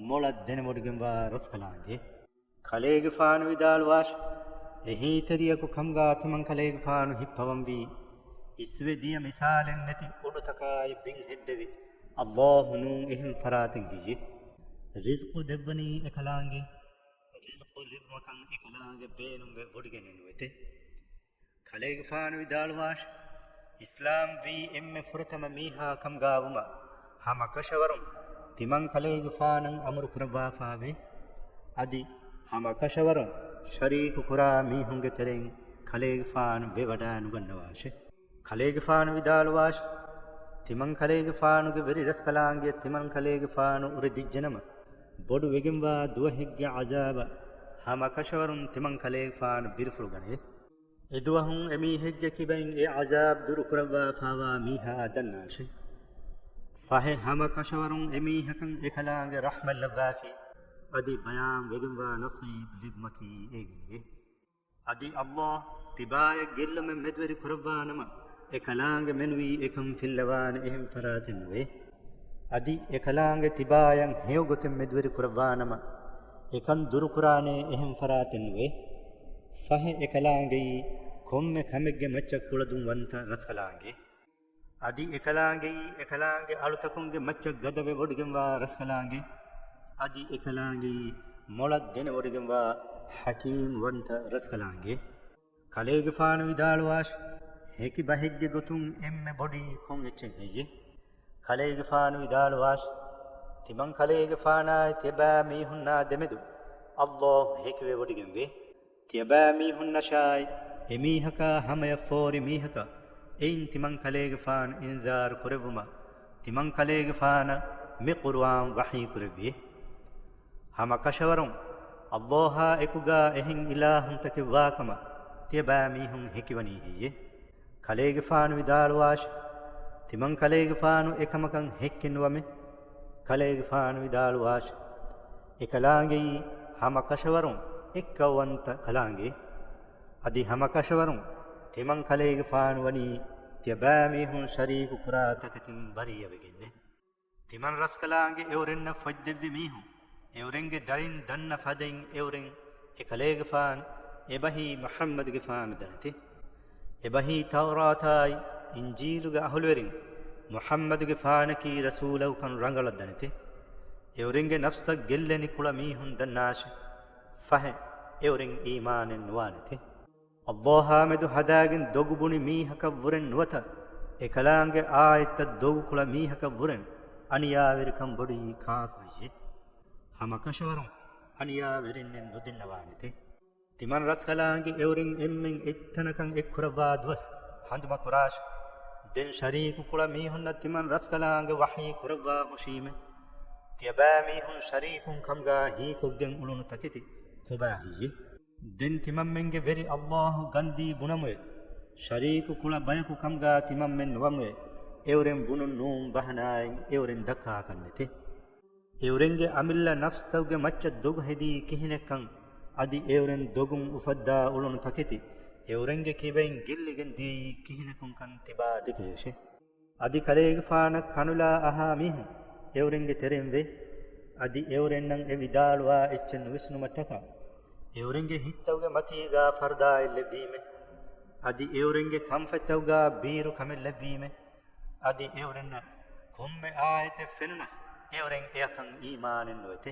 މޮޅަށް ދެނެވޮޑިގެންވާ ރަސްކަލާނގެ. ކަލޭގެފާނު ވިދާޅުވާށި، އެހީތެރިޔަކު ކަމުގާ ތިމަން ކަލޭގެފާނު ހިއްޕަވަންވީ، އިސްވެ ދިޔަ މިސާލެއް ނެތި އުޑުތަކާއި ބިން ހެއްދެވި، ﷲ ނޫން އެހެން ފަރާތެއް ހެއްޔެ؟ ރިޒްޤު ދެއްވަނީ އެކަލާނގެ. ރިޒްޤު ލިބުމަކަން އެކަލާނގެ ބޭނުންވެ ވޮޑިގެނެއް ނުވެތެ. ކަލޭގެފާނު ވިދާޅުވާށި، އިސްލާމް ވީ އެންމެ ފުރަތަމަ މީހާ ކަމުގާވުމަށް ހަމަ ކަށަވަރުން ތިމަން ކަލޭގެފާނަށް އަމުރު ކުރައްވާފާވޭ. އަދި ހަމަ ކަށަވަރުން ޝަރީކު ކުރާ މީހުންގެ ތެރެއިން ކަލޭގެފާނު ވެވަޑައިނުގަންނަވާށެ. ކަލޭގެފާނު ވިދާޅުވާށި، ތިމަން ކަލޭގެފާނުގެ ވެރި ރަސްކަލާނގެ ތިމަން ކަލޭގެފާނު އުރެދިއްޖެނަމަ، ބޮޑު ވެގެންވާ ދުވަހެއްގެ ޢަޒާބަށް ހަމަ ކަށަވަރުން ތިމަން ކަލޭގެފާނު ބިރުފުޅު ގަނެ. އެދުވަހުން އެމީހެއްގެ ކިބައިން އެ ޢަޒާބް ދުރުކުރައްވާފާވާ މީހާ ދަންނާށެ. ފަހެ ހަމަ ކަށަވަރުން އެމީހަކަށް އެކަލާނގެ ރަޙްމަތް ލައްވާފި. އަދި ބަޔާން ވެގެންވާ ނަޞީބް ލިބުމަކީ އެއީ. އަދި ﷲ ތިބާޔަށް ގެއްލުމެއް މެދުވެރި ކުރައްވާނަމަ، އެކަލާނގެ މެނުވީ އެކަން ފިއްލަވާނެ އެހެން ފަރާތެއް ނުވޭ. އަދި އެކަލާނގެ ތިބާޔަށް ހެޔޮގޮތެއް މެދުވެރި ކުރައްވާނަމަ، އެކަން ދުރުކުރާނޭ އެހެން ފަރާތެއް ނުވޭ. ފަހެ އެކަލާނގެއީ ކޮންމެ ކަމެއްގެ މައްޗަށް ކުޅަދުންވަންތަ ރަސްކަލާނގެ. އަދި އެކަލާނގެއީ އެކަލާނގެ އަޅުތަކުންގެ މައްޗަށް ގަދަވެ ވޮޑިގެންވާ ރަސްކަލާނގެ. އަދި އެކަލާނގެއީ މޮޅަށް ދެނެވޮޑިގެންވާ ޙަކީމް ވަންތަ ރަސްކަލާނގެ. ކަލޭގެފާނު ވިދާޅުވާށި، ހެކި ބަހެއްގެ ގޮތުން އެންމެ ބޮޑީ ކޮން އެއްޗެއް ހެއްޔެ؟ ކަލޭގެފާނު ވިދާޅުވާށި، ތިމަން ކަލޭގެފާނާއި ތިޔަބައިމީހުންނާ ދެމެދު ﷲ ހެކިވެ ވޮޑިގެންވޭ. ތިޔަބައިމީހުންނަށާއި އެމީހަކާ ހަމަޔަށް ފޯރި މީހަކަށް އެއިން ތިމަން ކަލޭގެފާނު އިންޒާރު ކުރެއްވުމަށް ތިމަން ކަލޭގެފާނަށް މި ޤުރުއާން ވަޙީ ކުރެއްވިއޭ. ހަމަ ކަށަވަރުން ﷲ އާ އެކުގާ އެހެން އިލާހުންތަކެއް ވާކަމަށް ތިޔަބައިމީހުން ހެކިވަނީ ހެއްޔެ؟ ކަލޭގެފާނު ވިދާޅުވާށި، ތިމަން ކަލޭގެފާނު އެކަމަކަށް ހެއްކެއް ނުވަމޭ. ކަލޭގެފާނު ވިދާޅުވާށި، އެކަލާނގެއީ ހަމަ ކަށަވަރުން އެއްކައުވަންތަ ކަލާނގެ. އަދި ހަމަ ކަށަވަރުން ތިމަން ކަލޭގެފާނު ވަނީ ތިޔަބައިމީހުން ޝަރީކު ކުރާ ތަކެތިން ބަރީއަވެގެންނޭ. ތިމަން ރަސްކަލާނގެ އެއުރެންނަށް ފޮތްދެއްވި މީހުން، އެއުރެންގެ ދަރިން ދަންނަ ފަދައިން އެއުރެން އެކަލޭގެފާނު އެބަހީ މުޙައްމަދުގެފާނު ދަނެތެ. އެބަހީ ތައުރާތާއި އިންޖީލުގެ އަހުލުވެރިން މުޙައްމަދުގެފާނަކީ ރަސޫލަކުކަން ރަނގަޅަށް ދަނެތެ. އެއުރެންގެ ނަފްސަށް ގެއްލެނި ކުޅަ މީހުން ދަންނާށެ. ފަހެ އެއުރެން އީމާނެއް ނުވާނެތެ. އައްލާހާމެދު ހަދާގެން ދޮގު ބުނި މީހަކަށްވުރެން ނުވަތަ އެކަލާނގެ އާޔަތްތައް ދޮގުކުޅަ މީހަކަށްވުރެން އަނިޔާވެރިކަން ބޮޑުއީ ކާކު ހެއްޔެ؟ ހަމަ ކަށަވަރުން އަނިޔާވެރިންނެއް ނުދިންނަވާނެތެ. ތިމަން ރަސްކަލާނގެ އެއުރެން އެންމެން އެއްތަނަކަށް އެއްކުރައްވާ ދުވަސް ހަނދުމަކުރާށެ. ދެން ޝަރީކު ކުޅަ މީހުންނަށް ތިމަން ރަސްކަލާނގެ ވަޙީ ކުރައްވާ ހުށީމެ. ތިޔަބައިމީހުން ޝަރީކުން ކަމުގާ ހީކޮށްގެން އުޅުނު ތަކެތި ކޮބާ ހެއްޔެ؟ ދެން ތިމަންމެންގެ ވެރި އައްލާހު ގަންދީ ބުނަމުއެ. ޝަރީކު ކުޅަ ބަޔަކު ކަމުގާ ތިމަންމެން ނުވަމުއެ. އެއުރެން ބުނުން ނޫން ބަހަނާއެއް އެއުރެން ދައްކާކަށްނެތެ. އެއުރެންގެ އަމިއްލަ ނަފްސްތަކުގެ މައްޗަށް ދޮގު ހެދީ ކިހިނެއްކަން، އަދި އެއުރެން ދޮގުން އުފައްދާ އުޅުނު ތަކެތި އެއުރެންގެ ކިބައިން ގެއްލިގެން ދިޔައީ ކިހިނަކުންކަން ތިބާ ދެކެޔޭށެ. އަދި ކަލޭގެފާނަށް ކަނުލާ އަހާ މީހުން އެއުރެންގެ ތެރެއިން ވޭ. އަދި އެއުރެންނަށް އެ ވިދާޅުވާ އެއްޗެއް ނުވިސްނުމަށްޓަކާ، އެއުރެންގެ ހިތްތަކުގެ މަތީގާ ފަރުދާއެއް ލެއްވީމެ. އަދި އެއުރެންގެ ކަންފަތްތަކުގާ ބީރު ކަމެއް ލެއްވީމެ. އަދި އެއުރެންނަށް ކޮންމެ އާޔަތެއް ފެނުނަސް، އެއުރެން އެއަކަށް އީމާނެއް ނުވެތެ.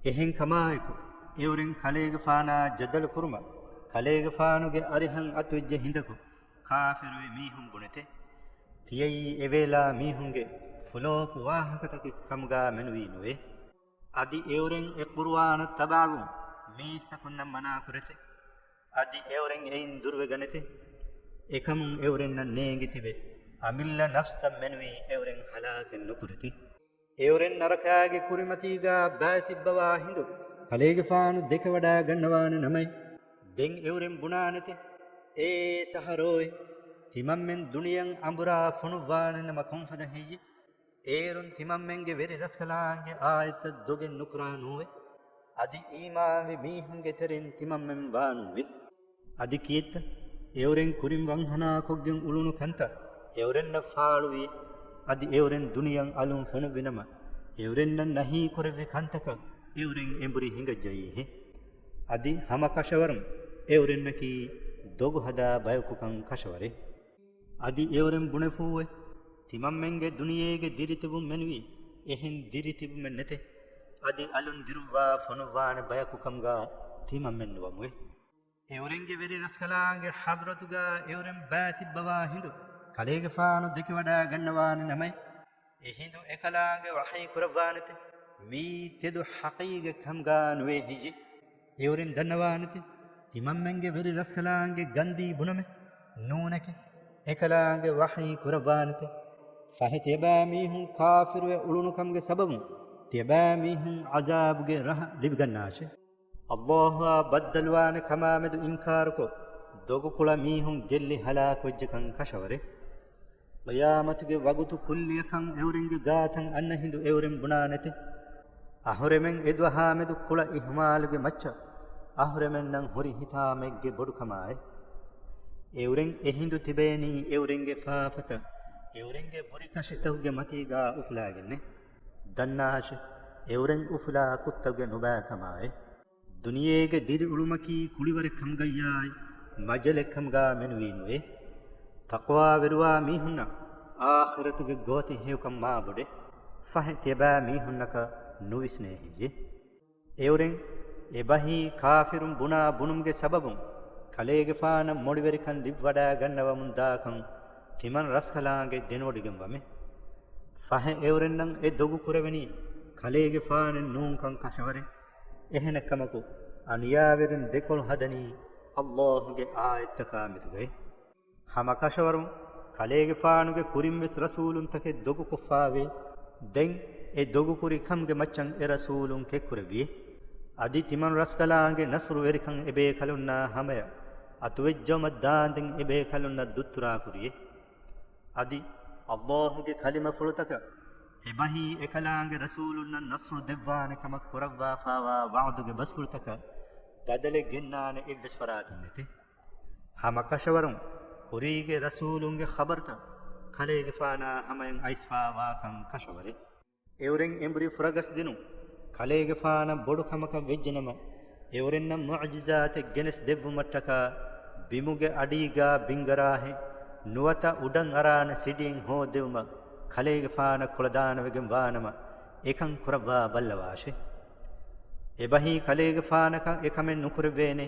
އެހެން ކަމާއެކު، އެއުރެން ކަލޭގެފާނާ ޖަދަލު ކުރުމަށް، ކަލޭގެފާނުގެ އަރިހަށް އަތުވެއްޖެ ހިނދަކު، ކާފިރުވި މީހުން ބުނެތެ. ތިޔައީ އެވޭލާ މީހުންގެ ފުލޯކު ވާހަކަތަކެއް ކަމުގާ މެނުވީ ނުވޭ. އަދި އެއުރެން އެ ޤުރުއާނަށް ތަބާވުން މީސްތަކުންނަށް މަނާ ކުރެތެ. އަދި އެއުރެން އެއިން ދުރުވެގަނެތެ. އެކަމުން އެއުރެންނަށް ނޭނގި ތިބެ އަމިއްލަ ނަފްސްތައް މެނުވީ އެއުރެން ހަލާކެއް ނުކުރެތި. އެއުރެން ނަރަކާގެ ކުރިމަތީގާ ބައިތިއްބަވާ ހިނދު ކަލޭގެފާނު ދެކެވަޑާ ގަންނަވާނެ ނަމައި، ދެން އެއުރެން ބުނާނެތެ، އޭ ސަހަރޯއެ! ތިމަންމެން ދުނިޔެއަށް އަނބުރާ ފޮނުއްވާނެ ނަމަ ކޮންފަދަ ހެއްޔެ؟ އޭރުން ތިމަންމެންގެ ވެރި ރަސްކަލާނގެ އާޔަތްތައް ދޮގެއް ނުކުރާ ނޫވެ. އަދި އީމާންވި މީހުންގެ ތެރެއިން ތިމަންމެން ވާނޫވެ. އަދި ކިއެއްތަ؟ އެއުރެން ކުރިން ވަންހަނާކޮށްގެން އުޅުނު ކަންތައް އެއުރެންނަށް ފާޅުވި. އަދި އެއުރެން ދުނިޔެއަށް އަލުން ފޮނުއްވިނަމަ، އެއުރެންނަށް ނަހީ ކުރެއްވި ކަންތަކަށް އެއުރެން އެނބުރި ހިނގައްޖައީހެ. އަދި ހަމަ ކަށަވަރުން އެއުރެންނަކީ ދޮގު ހަދާ ބަޔަކުކަން ކަށަވަރެއް. އަދި އެއުރެން ބުނެފޫވެ، ތިމަންމެންގެ ދުނިޔޭގެ ދިރިތިބުން މެނުވީ އެހެން ދިރިތިބުމެއް ނެތެ. އަދި އަލުން ދިރުއްވާ ފޮނުއްވާނެ ބަޔަކުކަމުގާ ތިމަންމެން ނުވަމުވެ. އެއުރެންގެ ވެރި ރަސްކަލާނގެ ޙަޟްރަތުގާ އެއުރެން ބައިތިއްބަވާ ހިނދު ކަލޭގެފާނު ދެކެވަޑާ ގަންނަވާނެ ނަމައި، އެ ހިނދު އެކަލާނގެ ވަޙީ ކުރައްވާނެތެ. މީ ތެދު ޙަޤީގަތް ކަމުގާ ނުވޭ ހެއްޔެ؟ އެއުރެން ދަންނަވާނެތެ، ތިމަންމެންގެ ވެރި ރަސްކަލާނގެ ގަންދީ ބުނަމެ، ނޫނެކެ، އެކަލާނގެ ވަޙީ ކުރައްވާނެތެ. ފަހެ ތިޔަބައިމީހުން ކާފިރުވެ އުޅުނުކަމުގެ ސަބަބުން ތިޔަބައިމީހުން ޢަޒާބުގެ ރަހަ ލިބިގަންނާށެ. އައްލާހުއާ ބައްދަލުވާނެ ކަމާމެދު އިންކާރުކޮށް، ދޮގުކުޅަ މީހުން ގެއްލި ހަލާކުވެއްޖެކަން ކަށަވަރެއް. ޤިޔާމަތުގެ ވަގުތު ކުއްލިއަކަށް އެއުރެންގެ ގާތަށް އަންނަ ހިނދު އެއުރެން ބުނާނެތެ. އަހުރެމެން އެދުއަހާމެދު ކުޅަ އިހުމާލުގެ މައްޗަށް އަހުރެމެންނަށް ހުރި ހިތާމައެއްގެ ބޮޑުކަމާއި. އެއުރެން އެހިނދު ތިބޭނީ އެއުރެންގެ ފާފަތައް އެއުރެންގެ ބުރިކަށިތަކުގެ މަތީގާ އުފުލާގެންނެ. ދަންނާށެ، އެއުރެން އުފުލާ ކުށްތަކުގެ ނުބައިކަމާއި. ދުނިޔޭގެ ދިރިއުޅުމަކީ ކުޅިވަރެއްކަމުގައްޔާއި މަޖަލެއްކަމުގާ މެނުވީނުވޭ. ތަޤްވާވެރިވާ މީހުންނަށް އާޚިރަތުގެ ގޯތި ހެޔޮކަން މާބޮޑެއް. ފަހެ ތިޔަބައިމީހުންނަކަށް ނުވިސްނޭ ހެއްޔެ؟ އެއުރެން އެބަހީ ކާފިރުން ބުނާ ބުނުމުގެ ސަބަބުން ކަލޭގެފާނަށް މޮޅިވެރިކަން ލިބިވަޑައިގަންނަވަމުން ދާކަން ތިމަން ރަސްކަލާނގެ ދެނެވޮޑިގެންވަމެ. ފަހެ އެއުރެންނަށް އެ ދޮގު ކުރެވެނީ ކަލޭގެފާނެއް ނޫންކަން ކަށަވަރެއް. އެހެނެއްކަމަކު، އަނިޔާވެރިން ދެކޮޅު ހަދަނީ އައްލާހުގެ އާޔަތްތަކާ މެދުގައި. ހަމަ ކަށަވަރުން ކަލޭގެފާނުގެ ކުރިންވެސް ރަސޫލުންތަކެއް ދޮގުކޮށްފާވޭ. ދެން އެ ދޮގުކުރި ކަމުގެ މައްޗަށް އެ ރަސޫލުން ކެއްކުރެއްވިއޭ. އަދި ތިމަން ރަސްކަލާނގެ ނަޞްރުވެރިކަން އެބޭކަލުންނާ ހަމަޔަށް އަތުވެއްޖައުމަށް ދާންދެން އެބޭކަލުންނަށް ދުއްތުރާކުރިއޭ. އަދި އައްލާހުގެ ކަލިމަފުޅުތަކަށް އެބަހީ އެކަލާނގެ ރަސޫލުންނަށް ނަޞްރު ދެއްވާނެ ކަމަށް ކުރައްވާފާވާ ވަޢުދުގެ ބަސްފުޅުތަކަށް ބަދަލެއް ގެންނާނެ އެއްވެސް ފަރާތެއް ނެތޭ. ހަމަ ކަށަވަރުން ކުރީގެ ރަސޫލުންގެ ޚަބަރުތައް ކަލޭގެފާނާ ހަމަޔަށް އައިސްފާވާކަން ކަށަވަރެއް. އެއުރެން އެނބުރި ފުރަގަސްދިނުން ކަލޭގެފާނަށް ބޮޑު ކަމަކަށް ވެއްޖެނަމަ، އެއުރެންނަށް މުޢުޖިޒާތެއް ގެނެސް ދެއްވުމަށްޓަކާ ބިމުގެ އަޑީގާ ބިންގަރާހެއް ނުވަތަ އުޑަށް އަރާނެ ސިޑީއެއް ހޯދެވުމަށް ކަލޭގެފާނަށް ކުޅަދާނަވެގެން ވާނަމަ، އެކަން ކުރައްވާ ބައްލަވާށެ. އެބަހީ ކަލޭގެފާނަކަށް އެކަމެއް ނުކުރެވޭނެ.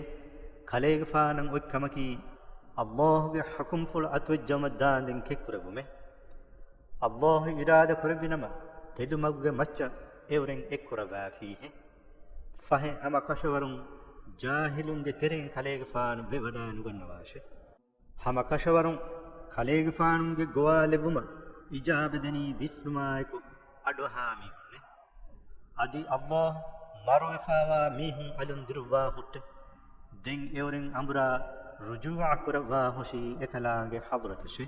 ކަލޭގެފާނަށް އޮތް ކަމަކީ، ﷲ ގެ ޙުކުމްފުޅު އަތުވެއްޖައުމަށް ދާންދެން ކެތްކުރެވުމެއް. ﷲ އިރާދަ ކުރެއްވި ނަމަ، ތެދު މަގުގެ މައްޗަށް އެއުރެން އެއްކުރައްވާފީހެއް. ފަހެ ހަމަ ކަށަވަރުން ޖާހިލުންގެ ތެރެއިން ކަލޭގެފާނު ވެވަޑާ ނުގަންނަވާށެ. ހަމަ ކަށަވަރުން ކަލޭގެފާނުގެ ގޮވާލެއްވުމަށް އިޖާބަ ދެނީ ވިސްނުމާއެކު އަޑުއަހާ މީހުންނެއް. އަދި ﷲ މަރުވެފާވާ މީހުން އަލުން ދިރުއްވާ ހުއްޓެ. ދެން އެއުރެން އަނބުރާ ރުޖޫޢަ ކުރައްވާ ހުށީ އެކަލާނގެ ޙަޟްރަތަށެ.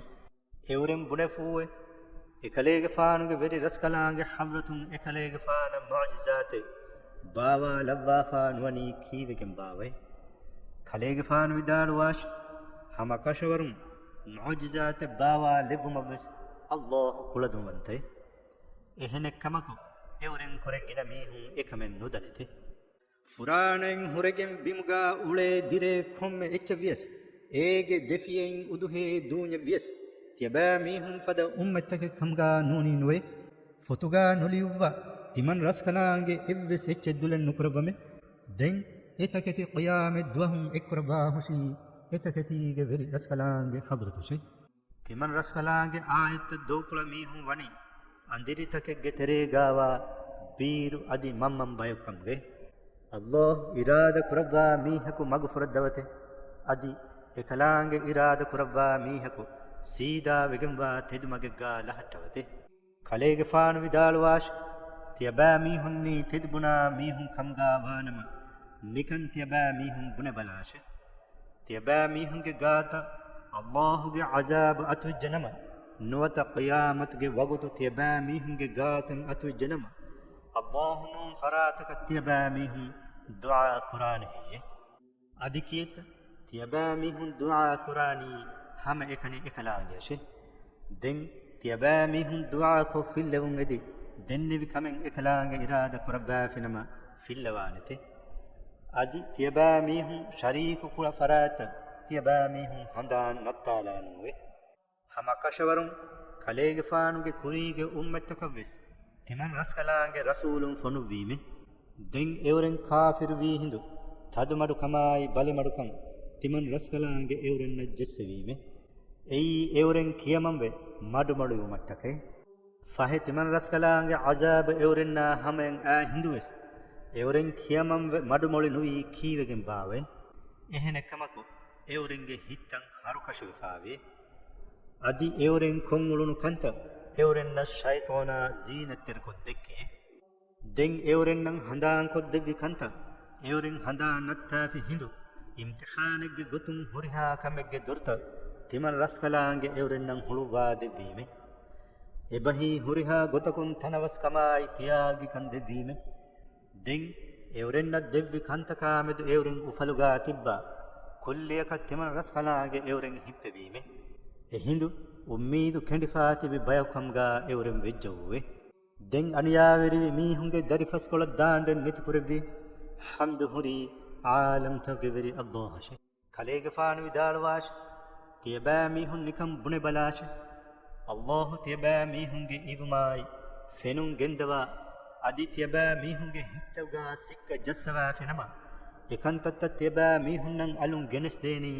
އެއުރެން ބުނެފޫއެ، އެކަލޭގެފާނުގެ ވެރި ރަސްކަލާނގެ ޙަޟްރަތުން އެކަލޭގެފާނަށް މުޢުޖިޒާތެއް ބާވާލައްވާފާ ނުވަނީ ކީއްވެގެން ބާވައޭ؟ ކަލޭގެފާނު ވިދާޅުވާށި، ހަމަ ކަށަވަރުން މުޢުޖިޒާތެއް ބާވާލެއްވުމަށްވެސް ﷲ ކުޅަދުންވަންތައޭ. އެހެނެއްކަމަކު، އެއުރެން ކުރެ ގިނަ މީހުން އެކަމެއް ނުދަނެތެ. ފުރާނައިން ހުރެގެން ބިމުގާ އުޅޭ ދިރޭ ކޮންމެ އެއްޗެއް ވިޔަސް، އޭގެ ދެފިޔައިން އުދުހޭ ދޫންޏެއް ވިޔަސް، ތިޔަބައިމީހުން ފަދަ އުއްމަތްތަކެއް ކަމުގާ ނޫނީ ނުވޭ. ފޮތުގާ ނުލިޔުއްވާ ތިމަން ރަސްކަލާނގެ އެއްވެސް އެއްޗެއް ދުލެއް ނުކުރައްވަމެ. ދެން އެތަކެތި ޤިޔާމަތް ދުވަހުން އެއްކުރައްވާ ހުށީ އެތަކެތީގެ ވެރި ރަސްކަލާނގެ ޙަޟްރަތަށެ. ތިމަން ރަސްކަލާނގެ އާޔަތްތައް ދޮގުކުޅަ މީހުން ވަނީ އަނދިރިތަކެއްގެ ތެރޭގާވާ ބީރު އަދި މަންމަން ބަޔަކުކަމުގެ. ﷲ އިރާދަ ކުރައްވާ މީހަކު މަގު ފުރައްދަވަތެ. އަދި އެކަލާނގެ އިރާދަ ކުރައްވާ މީހަކު ސީދާ ވެގެންވާ ތެދުމަގެއްގާ ލަހައްޓަވަތެ. ކަލޭގެފާނު ވިދާޅުވާށި، ތިޔަބައިމީހުންނީ ތެދުބުނާ މީހުން ކަމުގާ ވާނަމަ، ނިކަން ތިޔަބައިމީހުން ބުނެބަލާށެ. ތިޔަބައިމީހުންގެ ގާތަށް ﷲ ގެ ޢަޒާބު އަތުވެއްޖެނަމަ، ނުވަތަ ޤިޔާމަތުގެ ވަގުތު ތިޔަބައިމީހުންގެ ގާތަށް އަތުވެއްޖެނަމަ، ﷲ ނޫން ފަރާތަކަށް ތިޔަބައިމީހުން ދުޢާ ކުރާނެ ހެއްޔެ؟ އަދި ކިއެއްތަ؟ ތިޔަބައިމީހުން ދުޢާ ކުރާނީ ހަމައެކަނި އެކަލާނގެއަށެ. ދެން ތިޔަބައިމީހުން ދުޢާކޮށް ފިއްލެވުން އެދި، ދެންނެވި ކަމެއް އެކަލާނގެ އިރާދަ ކުރައްވާފިނަމަ ފިއްލަވާނެތެ. އަދި ތިޔަބައިމީހުން ޝަރީކު ކުޅަ ފަރާތްތައް ތިޔަބައިމީހުން ހަނދާން ނައްތާލާނޫވެ. ހަމަ ކަށަވަރުން ކަލޭގެފާނުގެ ކުރީގެ އުއްމަތްތަކަށްވެސް ތިމަން ރަސްކަލާނގެ ރަސޫލުން ފޮނުއްވީމެ. ދެން އެއުރެން ކާފިރުވީ ހިނދު ތަދުމަޑުކަމާއި ބަލިމަޑުކަން ތިމަން ރަސްކަލާނގެ އެއުރެންނަށް ޖެއްސެވީމެ. އެއީ އެއުރެން ކިޔަމަންވެ މަޑުމޮޅިވުމަށްޓަކައި. ފަހެ ތިމަން ރަސްކަލާނގެ ޢަޒާބު އެއުރެންނާ ހަމައަށް އާ ހިނދުވެސް، އެއުރެން ކިޔަމަންވެ މަޑުމޮޅި ނުވީ ކީއްވެގެން ބާވައޭ؟ އެހެނެއްކަމަކު، އެއުރެންގެ ހިތްތައް ހަރުކަށިވެފާވޭ. އަދި އެއުރެން ކޮށްއުޅުނު ކަންތައް އެއުރެންނަށް ޝައިޠާނާ ޒީނަތްތެރިކޮށް ދެއްކެ. ދެން އެއުރެންނަށް ހަނދާންކޮށްދެއްވި ކަންތައް އެއުރެން ހަނދާން ނައްތާފި ހިނދު، އިމްތިޙާނެއްގެ ގޮތުން ހުރިހާ ކަމެއްގެ ދޮރުތައް ތިމަން ރަސްކަލާނގެ އެއުރެންނަށް ހުޅުއްވާ ދެއްވީމެ. އެބަހީ ހުރިހާ ގޮތަކުން ތަނަވަސްކަމާއި ތިޔާގިކަން ދެއްވީމެ. ދެން އެއުރެންނަށް ދެއްވި ކަންތަކާމެދު އެއުރެން އުފަލުގާ ތިއްބާ ކުއްލިއަކަށް ތިމަން ރަސްކަލާނގެ އެއުރެން ހިއްޕެވީމެ. އެހިނދު އުއްމީދު ކެނޑިފާ ތިބި ބަޔަކު ކަމުގާ އެއުރެން ވެއްޖައޫވެ. ދެން އަނިޔާވެރިވި މީހުންގެ ދަރިފަސްކޮޅަށް ދާންދެން ނެތިކުރެއްވި ޙަމްދު ހުރީ ޢާލަމްތަކުގެ ވެރި ﷲ އަށެ. ކަލޭގެފާނު ވިދާޅުވާށި، ތިޔަބައިމީހުން ނިކަން ބުނެބަލާށި. ﷲ ތިޔަބައިމީހުންގެ އިވުމާއި ފެނުން ގެންދަވާ، އަދި ތިޔަބައިމީހުންގެ ހިތްތަކުގާ ސިއްކަ ޖައްސަވާފިނަމަ، އެކަންތައްތައް ތިޔަބައިމީހުންނަށް އަލުން ގެނެސްދޭނީ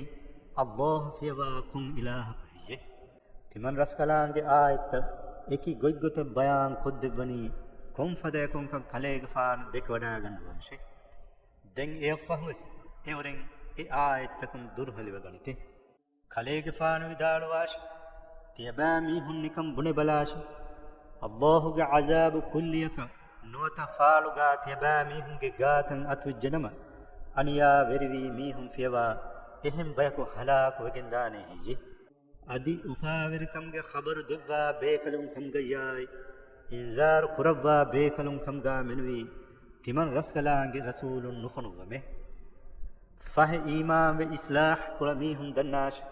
ﷲ ފިޔަވާ ކޮން އިލާހަކު ހެއްޔެ؟ ތިމަން ރަސްކަލާނގެ އާޔަތްތައް އެކި ގޮތްގޮތަށް ބަޔާން ކޮށްދެއްވަނީ ކޮންފަދައަކުންކަން ކަލޭގެފާނު ދެކެވަޑާގަންނަވާށޭ. ދެން އެއަށްފަހުވެސް އެއުރެން އެ އާޔަތްތަކުން ދުރުހެލިވެގަނެތެ. ކަލޭގެފާނު ވިދާޅުވާށި، ތިޔަބައިމީހުން ނިކަން ބުނެބަލާށި. ﷲ ގެ ޢަޒާބު ކުއްލިއަކަށް ނުވަތަ ފާޅުގާ ތިޔަބައިމީހުންގެ ގާތަށް އަތުވެއްޖެނަމަ، އަނިޔާވެރިވީ މީހުން ފިޔަވާ އެހެން ބަޔަކު ހަލާކުވެގެންދާނެ ހެއްޔެ؟ އަދި އުފާވެރިކަމުގެ ޚަބަރު ދެއްވާ ބޭކަލުން ކަމުގައްޔާއި، އިންޒާރު ކުރައްވާ ބޭކަލުން ކަމުގާ މެނުވީ، ތިމަން ރަސްކަލާނގެ ރަސޫލުން ނުފޮނުއްވަމޭ. ފަހެ އީމާންވެ އިޞްލާޙް ކުޅަ މީހުން ދަންނާށި.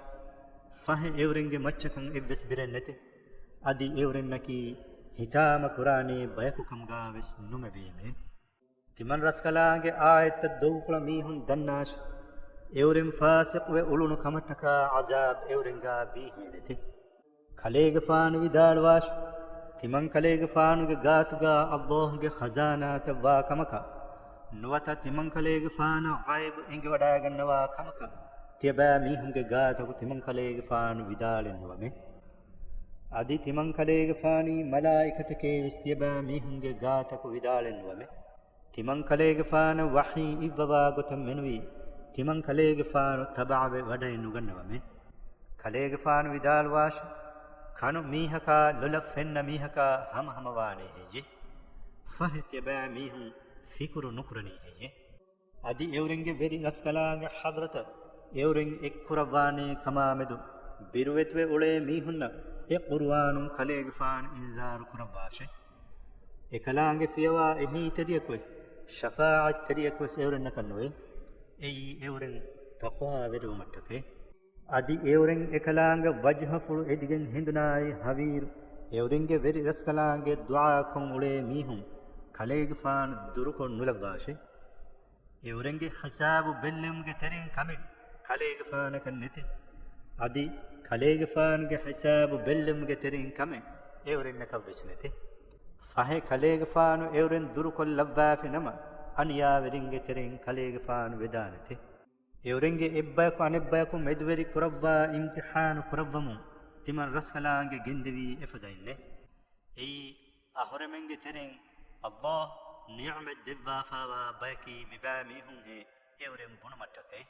ފަހެ އެއުރެންގެ މައްޗަކަށް އެއްވެސް ބިރެއް ނެތެ. އަދި އެއުރެންނަކީ ހިތާމަ ކުރާނޭ ބަޔަކު ކަމުގާވެސް ނުމެވޭނެ. ތިމަން ރަސްކަލާނގެ އާޔަތްތައް ދޮގުކުޅަ މީހުން ދަންނާށި. އެއުރެން ފާސިޤުވެ އުޅުނު ކަމަށްޓަކާ ޢަޒާބް އެއުރެންގާ ބީހޭނެތެ. ކަލޭގެފާނު ވިދާޅުވާށި، ތިމަން ކަލޭގެފާނުގެ ގާތުގާ ﷲ ގެ ޚަޒާނާތައް ވާ ކަމަކަށް ނުވަތަ ތިމަންކަލޭގެފާނަށް ޣައިބު އެނގިވަޑައިގަންނަވާ ކަމަކަށް ތިޔަބައިމީހުންގެ ގާތަކު ތިމަންކަލޭގެފާނު ވިދާޅެއް ނުވަމޭ. އަދި ތިމަންކަލޭގެފާނީ މަލާއިކަތެކޭވެސް ތިޔަބައިމީހުންގެ ގާތަކު ވިދާޅެއް ނުވަމޭ. ތިމަންކަލޭގެފާނަށް ވަޙީ އިއްވަވާ ގޮތަށް މެނުވީ، ތިމަންކަލޭގެފާނު ތަބަޢަވެ ވަޑައެއް ނުގަންނަވަމޭ. ކަލޭގެފާނު ވިދާޅުވާށި، ކަނު މީހަކާ ލޮލަށް ފެންނަ މީހަކާ ހަމަހަމަވާނޭ ހެއްޔޭ؟ ފަހެ ތިޔަބައިމީހުން ފިކުރު ނުކުރަނީ ހެއްޔޭ؟ އަދި އެއުރެންގެ ވެރި ރަސްކަލާނގެ ޙަޟްރަތަށް އެއުރެން އެއްކުރައްވާނޭ ކަމާމެދު ބިރުވެތިވެ އުޅޭ މީހުންނަށް އެ ޤުރުއާނުން ކަލޭގެފާނު އިންޒާރު ކުރައްވާށޭ. އެކަލާނގެ ފިޔަވާ އެހީތެރިޔަކުވެސް، ޝަފާޢަތްތެރިޔަކުވެސް އެއުރެންނަކަށް ނުވޭ. އެއީ އެއުރެން ތަޤްވާވެރިވުމަށްޓަކައި. އަދި އެއުރެން އެކަލާނގެ ވަޖްހަފުޅު އެދިގެން ހެނދުނާއި ހަވީރު، އެއުރެންގެ ވެރި ރަސްކަލާނގެ ދުޢާކޮށް އުޅޭ މީހުން ކަލޭގެފާނު ދުރުކޮށް ނުލައްވާށޭ. އެއުރެންގެ ހިސާބު ބެއްލެވުމުގެ ތެރެއިން ކަމެއް ކަލޭގެފާނަކަށް ނެތޭ. އަދި ކަލޭގެފާނުގެ ހިސާބު ބެއްލެވުމުގެ ތެރެއިން ކަމެއް އެއުރެންނަކަށް ވެސް ނެތޭ. ފަހެ ކަލޭގެފާނު އެއުރެން ދުރުކޮށް ލައްވާފި ނަމަ، އަނިޔާވެރިންގެ ތެރެއިން ކަލޭގެފާނު ވެދާނެތޭ. އެއުރެންގެ އެއްބަޔަކު އަނެއްބަޔަކު މެދުވެރި ކުރައްވާ އިމްތިޙާނު ކުރައްވަމުން ތިމަން ރަސްކަލާނގެ ގެންދެވީ އެފަދައިންނޭ. އެއީ އަހުރެމެންގެ ތެރެއިން ﷲ ނިޢުމަތް ދެއްވާފާވާ ބަޔަކީ މިބައިމީހުންހޭ އެއުރެން ބުނުމަށްޓަކައި.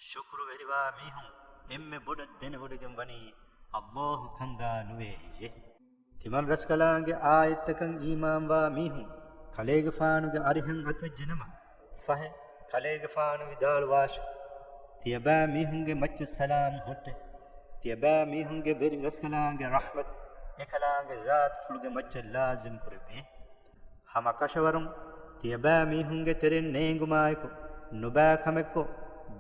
ޝުކުރުވެރިވާ މީހުން އެންމެ ބޮޑަށް ދެނެވޮޑިގެން ވަނީ ﷲ ކަންގާ ނުވޭ ހެއްޔޭ؟ ތިމަން ރަސްކަލާނގެ އާޔަތްތަކަށް އީމާންވާ މީހުން ކަލޭގެފާނުގެ އަރިހަށް އަތުވެއްޖެނަމަ، ފަހެ ކަލޭގެފާނު ވިދާޅުވާށި، ތިޔަބައިމީހުންގެ މައްޗަށް ސަލާމް ހުއްޓެ. ތިޔަބައިމީހުންގެ ވެރި ރަސްކަލާނގެ ރަޙްމަތު އެކަލާނގެ ޒާތުފުޅުގެ މައްޗަށް ލާޒިމް ކުރެއްވި. ހަމަ ކަށަވަރުން ތިޔަބައިމީހުންގެ ތެރެއިން ނޭނގުމާއެކު ނުބައި ކަމެއްކޮށް،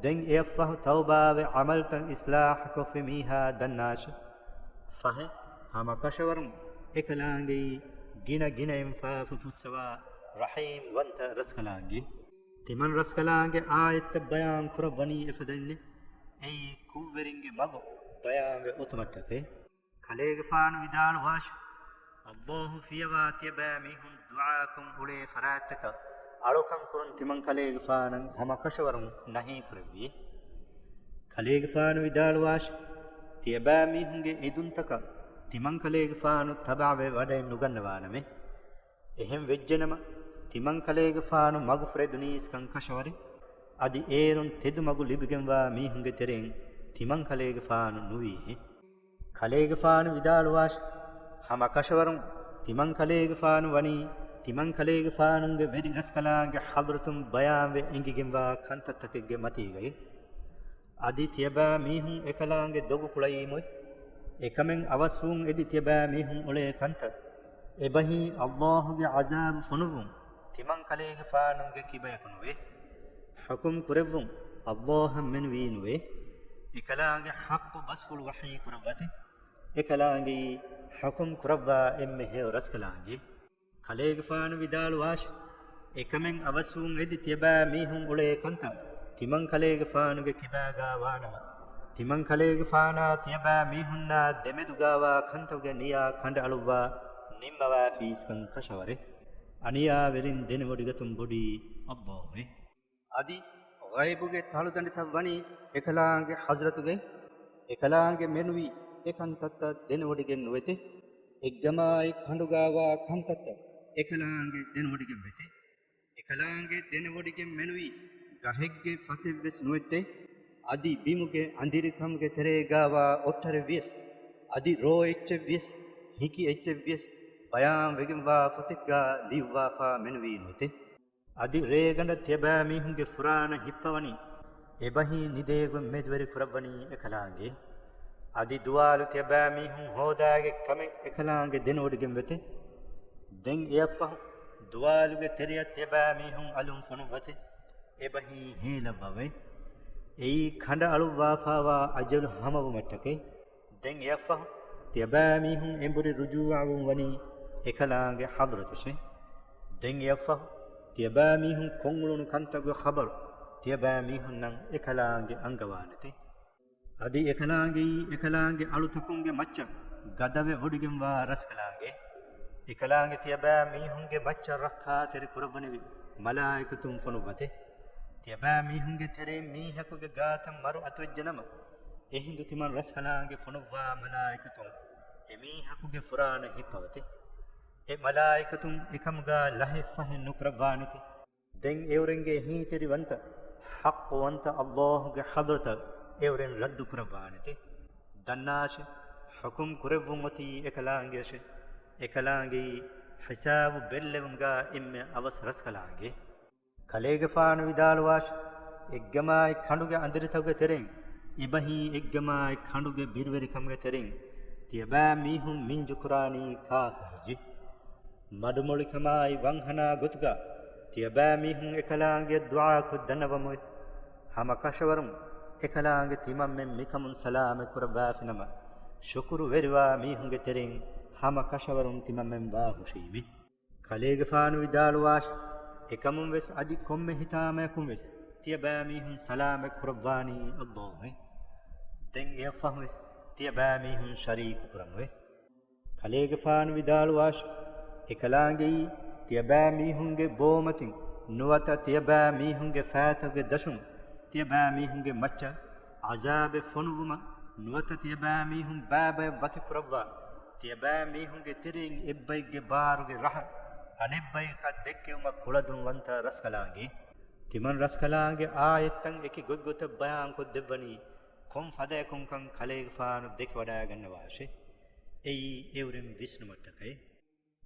ދެން އެއަށްފަހު ތައުބާވެ ޢަމަލްތައް އިޞްލާޙަކޮށްފި މީހާ ދަންނާށި. ފަހެ، ހަމަ ކަށަވަރުން އެކަލާނގެއީ ގިނަ ގިނައިން ފާފަ ފުއްސަވާ ރަޙީމް ވަންތަ ރަސްކަލާނގެ. ތިމަން ރަސްކަލާނގެ އާޔަތްތައް ބަޔާން ކުރައްވަނީ އެފަދައިންނޭ. އެއީ ކުށްވެރިންގެ މަގު ބަޔާންވެ އޮތުމަށްޓަކައި. ކަލޭގެފާނު ވިދާޅުވާށި، ﷲ ފިޔަވާ ތިޔަބައިމީހުން ދުޢާކޮށް އުޅޭ ފަރާތްތަކަށް އަޅުކަން ކުރުން ތިމަން ކަލޭގެފާނަށް ހަމަ ކަށަވަރުން ނަހީ ކުރެއްވި. ކަލޭގެފާނު ވިދާޅުވާށި، ތިޔަބައިމީހުންގެ އެދުންތަކަށް ތިމަން ކަލޭގެފާނު ތަބަޢަވެ ވަޑައެއް ނުގަންނަވާނަމޭ. އެހެން ވެއްޖެނަމަ، ތިމަން ކަލޭގެފާނު މަގުފުރެދުނީސްކަން ކަށަވަރެއް. އަދި އޭރުން ތެދު މަގު ލިބިގެންވާ މީހުންގެ ތެރެއިން ތިމަން ކަލޭގެފާނު ނުވީހެއް. ކަލޭގެފާނު ވިދާޅުވާށި، ހަމަ ކަށަވަރުން ތިމަން ކަލޭގެފާނު ވަނީ، ތިމަން ކަލޭގެފާނުގެ ވެރި ރަސްކަލާނގެ ޙަޟްރަތުން ބަޔާންވެ އެނގިގެންވާ ކަންތައްތަކެއްގެ މަތީގައި. އަދި ތިޔަބައިމީހުން އެކަލާނގެ ދޮގު ކުޅައީމުއި، އެކަމެއް އަވަސްވުން އެދި ތިޔަބައިމީހުން އުޅޭ ކަންތައް، އެބަހީ ﷲ ގެ ޢަޒާބު ފޮނުއްވުން ތިމަން ކަލޭގެފާނުގެ ކިބަޔަކު ނުވޭ. ޙުކުމް ކުރެއްވުން ﷲ އަށް މެނުވީ ނުވޭ. އެކަލާނގެ ޙައްޤު ބަސްފުޅު ވަޙީ ކުރައްވަތި. އެކަލާނގެއީ ޙުކުމް ކުރައްވާ އެންމެ ހެޔޮ ރަސްކަލާނގެ. ކަލޭގެފާނު ވިދާޅުވާށި، އެކަމެއް އަވަސްވުން އެދި ތިޔަބައިމީހުން އުޅޭ ކަންތައް ތިމަން ކަލޭގެފާނުގެ ކިބާގާ ވާނަމަ، ތިމަން ކަލޭގެފާނާ ތިޔަބައިމީހުންނާ ދެމެދުގާވާ ކަންތަކުގެ ނިޔާ ކަނޑައަޅުއްވާ ނިންމަވާފީސްކަން ކަށަވަރެއް. އަނިޔާވެރިން ދެނެވޮޑިގަތުން ބޮޑީ ﷲ އެ. އަދި ޣައިބުގެ ތަޅުދަނޑިތައް ވަނީ އެކަލާނގެ ޙަޟްރަތުގައި. އެކަލާނގެ މެނުވީ އެކަންތައްތައް ދެނެވޮޑިގެން ނުވެތެ. އެއްގަމާއި ކަނޑުގާވާ ކަންތައްތައް އެކަލާނގެ ދެނެވޮޑިގެން ވެތެ. އެކަލާނގެ ދެނެވޮޑިގެން މެނުވީ ގަހެއްގެ ފަތެއްވެސް ނުވެއްޓޭ. އަދި ބިމުގެ އަނދިރިކަމުގެ ތެރޭގާވާ އޮށްޓަރެއްވިޔަސް، އަދި ރޯ އެއްޗެއްވިޔަސް، ހިކި އެއްޗެއްވިޔަސް، ބަޔާން ވެގެންވާ ފޮތެއްގާ ލިޔުއްވާފާ މެނުވީ ނުވެތެ. އަދި ރޭގަނޑަށް ތިޔަބައިމީހުންގެ ފުރާނަ ހިއްޕަވަނީ، އެބަހީ ނިދޭގޮތް މެދުވެރި ކުރައްވަނީ އެކަލާނގެ. އަދި ދުވާލު ތިޔަބައިމީހުން ހޯދާގެ ކަމެއް އެކަލާނގެ ދެނެވޮޑިގެން ވެތެ. ދެން އެއަށްފަހު، ދުވާލުގެ ތެރެއަށް ތިޔަބައިމީހުން އަލުން ފޮނުއްވަތެ. އެބަހީ ހޭލައްވަވައި. އެއީ ކަނޑައަޅުއްވާފާވާ އަޖަލު ހަމަވުމަށްޓަކައި. ދެން އެއަށްފަހު، ތިޔަބައިމީހުން އެނބުރި ރުޖޫޢަވުން ވަނީ އެކަލާނގެ ޙަޟްރަތަށެ. ދެން އެއަށްފަހު، ތިޔަބައިމީހުން ކޮށްއުޅުނު ކަންތަކުގެ ޚަބަރު ތިޔަބައިމީހުންނަށް އެކަލާނގެ އަންގަވާނެތެ. އަދި އެކަލާނގެއީ އެކަލާނގެ އަޅުތަކުންގެ މައްޗަށް ގަދަވެ ވޮޑިގެންވާ ރަސްކަލާނގެ. އެކަލާނގެ ތިޔަބައިމީހުންގެ މައްޗަށް ރައްކާތެރި ކުރައްވަނިވި މަލާއިކަތުން ފޮނުއްވަތެ. ތިޔަބައިމީހުންގެ ތެރެއިން މީހަކުގެ ގާތަށް މަރު އަތުވެއްޖެނަމަ، އެހިނދު ތިމަން ރަސްކަލާނގެ ފޮނުއްވާ މަލާއިކަތުން އެމީހަކުގެ ފުރާނަ ހިއްޕަވަތެ. އެ މަލާއިކަތުން އެކަމުގާ ލަހެއް ފަހެއް ނުކުރައްވާނެތެ. ދެން އެއުރެންގެ އެހީތެރިވަންތަ، ޙައްޤުވަންތަ ﷲ ގެ ޙަޟްރަތަށް އެއުރެން ރައްދު ކުރައްވާނެތެ. ދަންނާށެ، ޙުކުމް ކުރެއްވުން އޮތީ އެކަލާނގެއަށެ. އެކަލާނގެއީ ޙިސާބު ބެއްލެވުމުގާ އެންމެ އަވަސް ރަސްކަލާނގެ. ކަލޭގެފާނު ވިދާޅުވާށި، އެއްގަމާއި ކަނޑުގެ އަނދިރިތަކުގެ ތެރެއިން، އެބަހީ އެއްގަމާއި ކަނޑުގެ ބިރުވެރިކަމުގެ ތެރެއިން، ތިޔަބައިމީހުން މިންޖުކުރާނީ ކާކު ހެއްޔެ؟ މަޑުމޮޅިކަމާއި ވަންހަނާ ގޮތުގަ ތިޔަބައިމީހުން އެކަލާނގެއަށް ދުޢާކޮށް ދަންނަވަމުވެ. ހަމަ ކަށަވަރުން އެކަލާނގެ ތިމަންމެން މިކަމުން ސަލާމަތް ކުރައްވާފިނަމަ، ޝުކުރުވެރިވާ މީހުންގެ ތެރެއިން ހަމަ ކަށަވަރުން ތިމަންމެން ވާހުށީމެ. ކަލޭގެފާނު ވިދާޅުވާށި، އެކަމުން ވެސް އަދި ކޮންމެ ހިތާމަޔަކުން ވެސް ތިޔަބައިމީހުން ސަލާމަތް ކުރައްވާނީ ﷲ އެ. ދެން އެއަށްފަހު ވެސް ތިޔަބައިމީހުން ޝަރީކު ކުރަމުވެ. ކަލޭގެފާނު ވިދާޅުވާށި، އެކަލާނގެއީ ތިޔަބައިމީހުންގެ ބޯމަތިން ނުވަތަ ތިޔަބައިމީހުންގެ ފައިތަކުގެ ދަށުން ތިޔަބައިމީހުންގެ މައްޗަށް ޢަޒާބެއް ފޮނުއްވުމަށް ނުވަތަ ތިޔަބައިމީހުން ބައިބަޔަށް ވަކިކުރައްވާ، ތިޔަބައިމީހުންގެ ތެރެއިން އެއްބައެއްގެ ބާރުގެ ރަހަ އަނެއްބަޔަކަށް ދެއްކެވުމަށް ކުޅަދުންވަންތަ ރަސްކަލާނގެ. ތިމަން ރަސްކަލާނގެ އާޔަތްތައް އެކި ގޮތްގޮތަށް ބަޔާންކޮށްދެއްވަނީ ކޮން ފަދަޔަކުންކަން ކަލޭގެފާނު ދެކެވަޑައިގަންނަވާށޭ. އެއީ އެއުރެން ވިސްނުމަށްޓަކައި.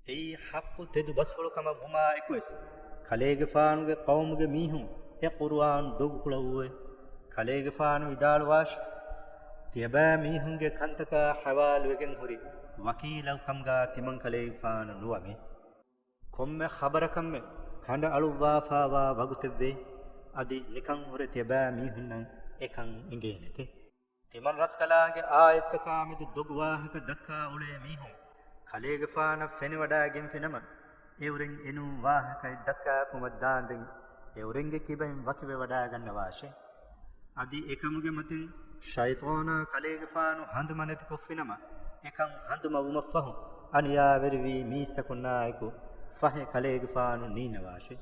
އެއީ ޙައްޤު ތެދު ބަސްފުޅު ކަމަށް ވުމާއެކުވެސް، ކަލޭގެފާނުގެ ޤައުމުގެ މީހުން އެ ޤުރުއާން ދޮގުކުޅައުއެވެ. ކަލޭގެފާނު ވިދާޅުވާށި، ތިޔަބައިމީހުންގެ ކަންތަކާ ޙަވާލުވެގެން ހުރި ވަކީލަކު ކަމުގާ ތިމަން ކަލޭގެފާނު ނުވަމެ. ކޮންމެ ޚަބަރަކަށްމެ ކަނޑައަޅުއްވާފާވާ ވަގުތެއްވޭ، އަދި ނިކަން ހުރެ ތިޔަބައިމީހުންނަށް އެކަން އެނގޭނެތެ. ތިމަން ރަސްކަލާނގެ އާޔަތްތަކާމެދު ދޮގު ވާހަކަ ދައްކާ އުޅޭ މީހުން ކަލޭގެފާނަށް ފެނިވަޑައިގެންފިނަމަ، އެއުރެން އެނޫން ވާހަކައެއް ދައްކާފުމަށް ދާންދެން އެއުރެންގެ ކިބައިން ވަކިވެވަޑައިގަންނަވާށޭ. އަދި އެކަމުގެ މަތިން ޝައިޠާނާ ކަލޭގެފާނު ހަނދުމަނެތިކޮށްފިނަމަ، އެކަން ހަނދުމަވުމަށްފަހު އަނިޔާވެރިވީ މީސްތަކުންނާއެކު ފަހެ ކަލޭގެފާނު ނީންނަވާށޭ.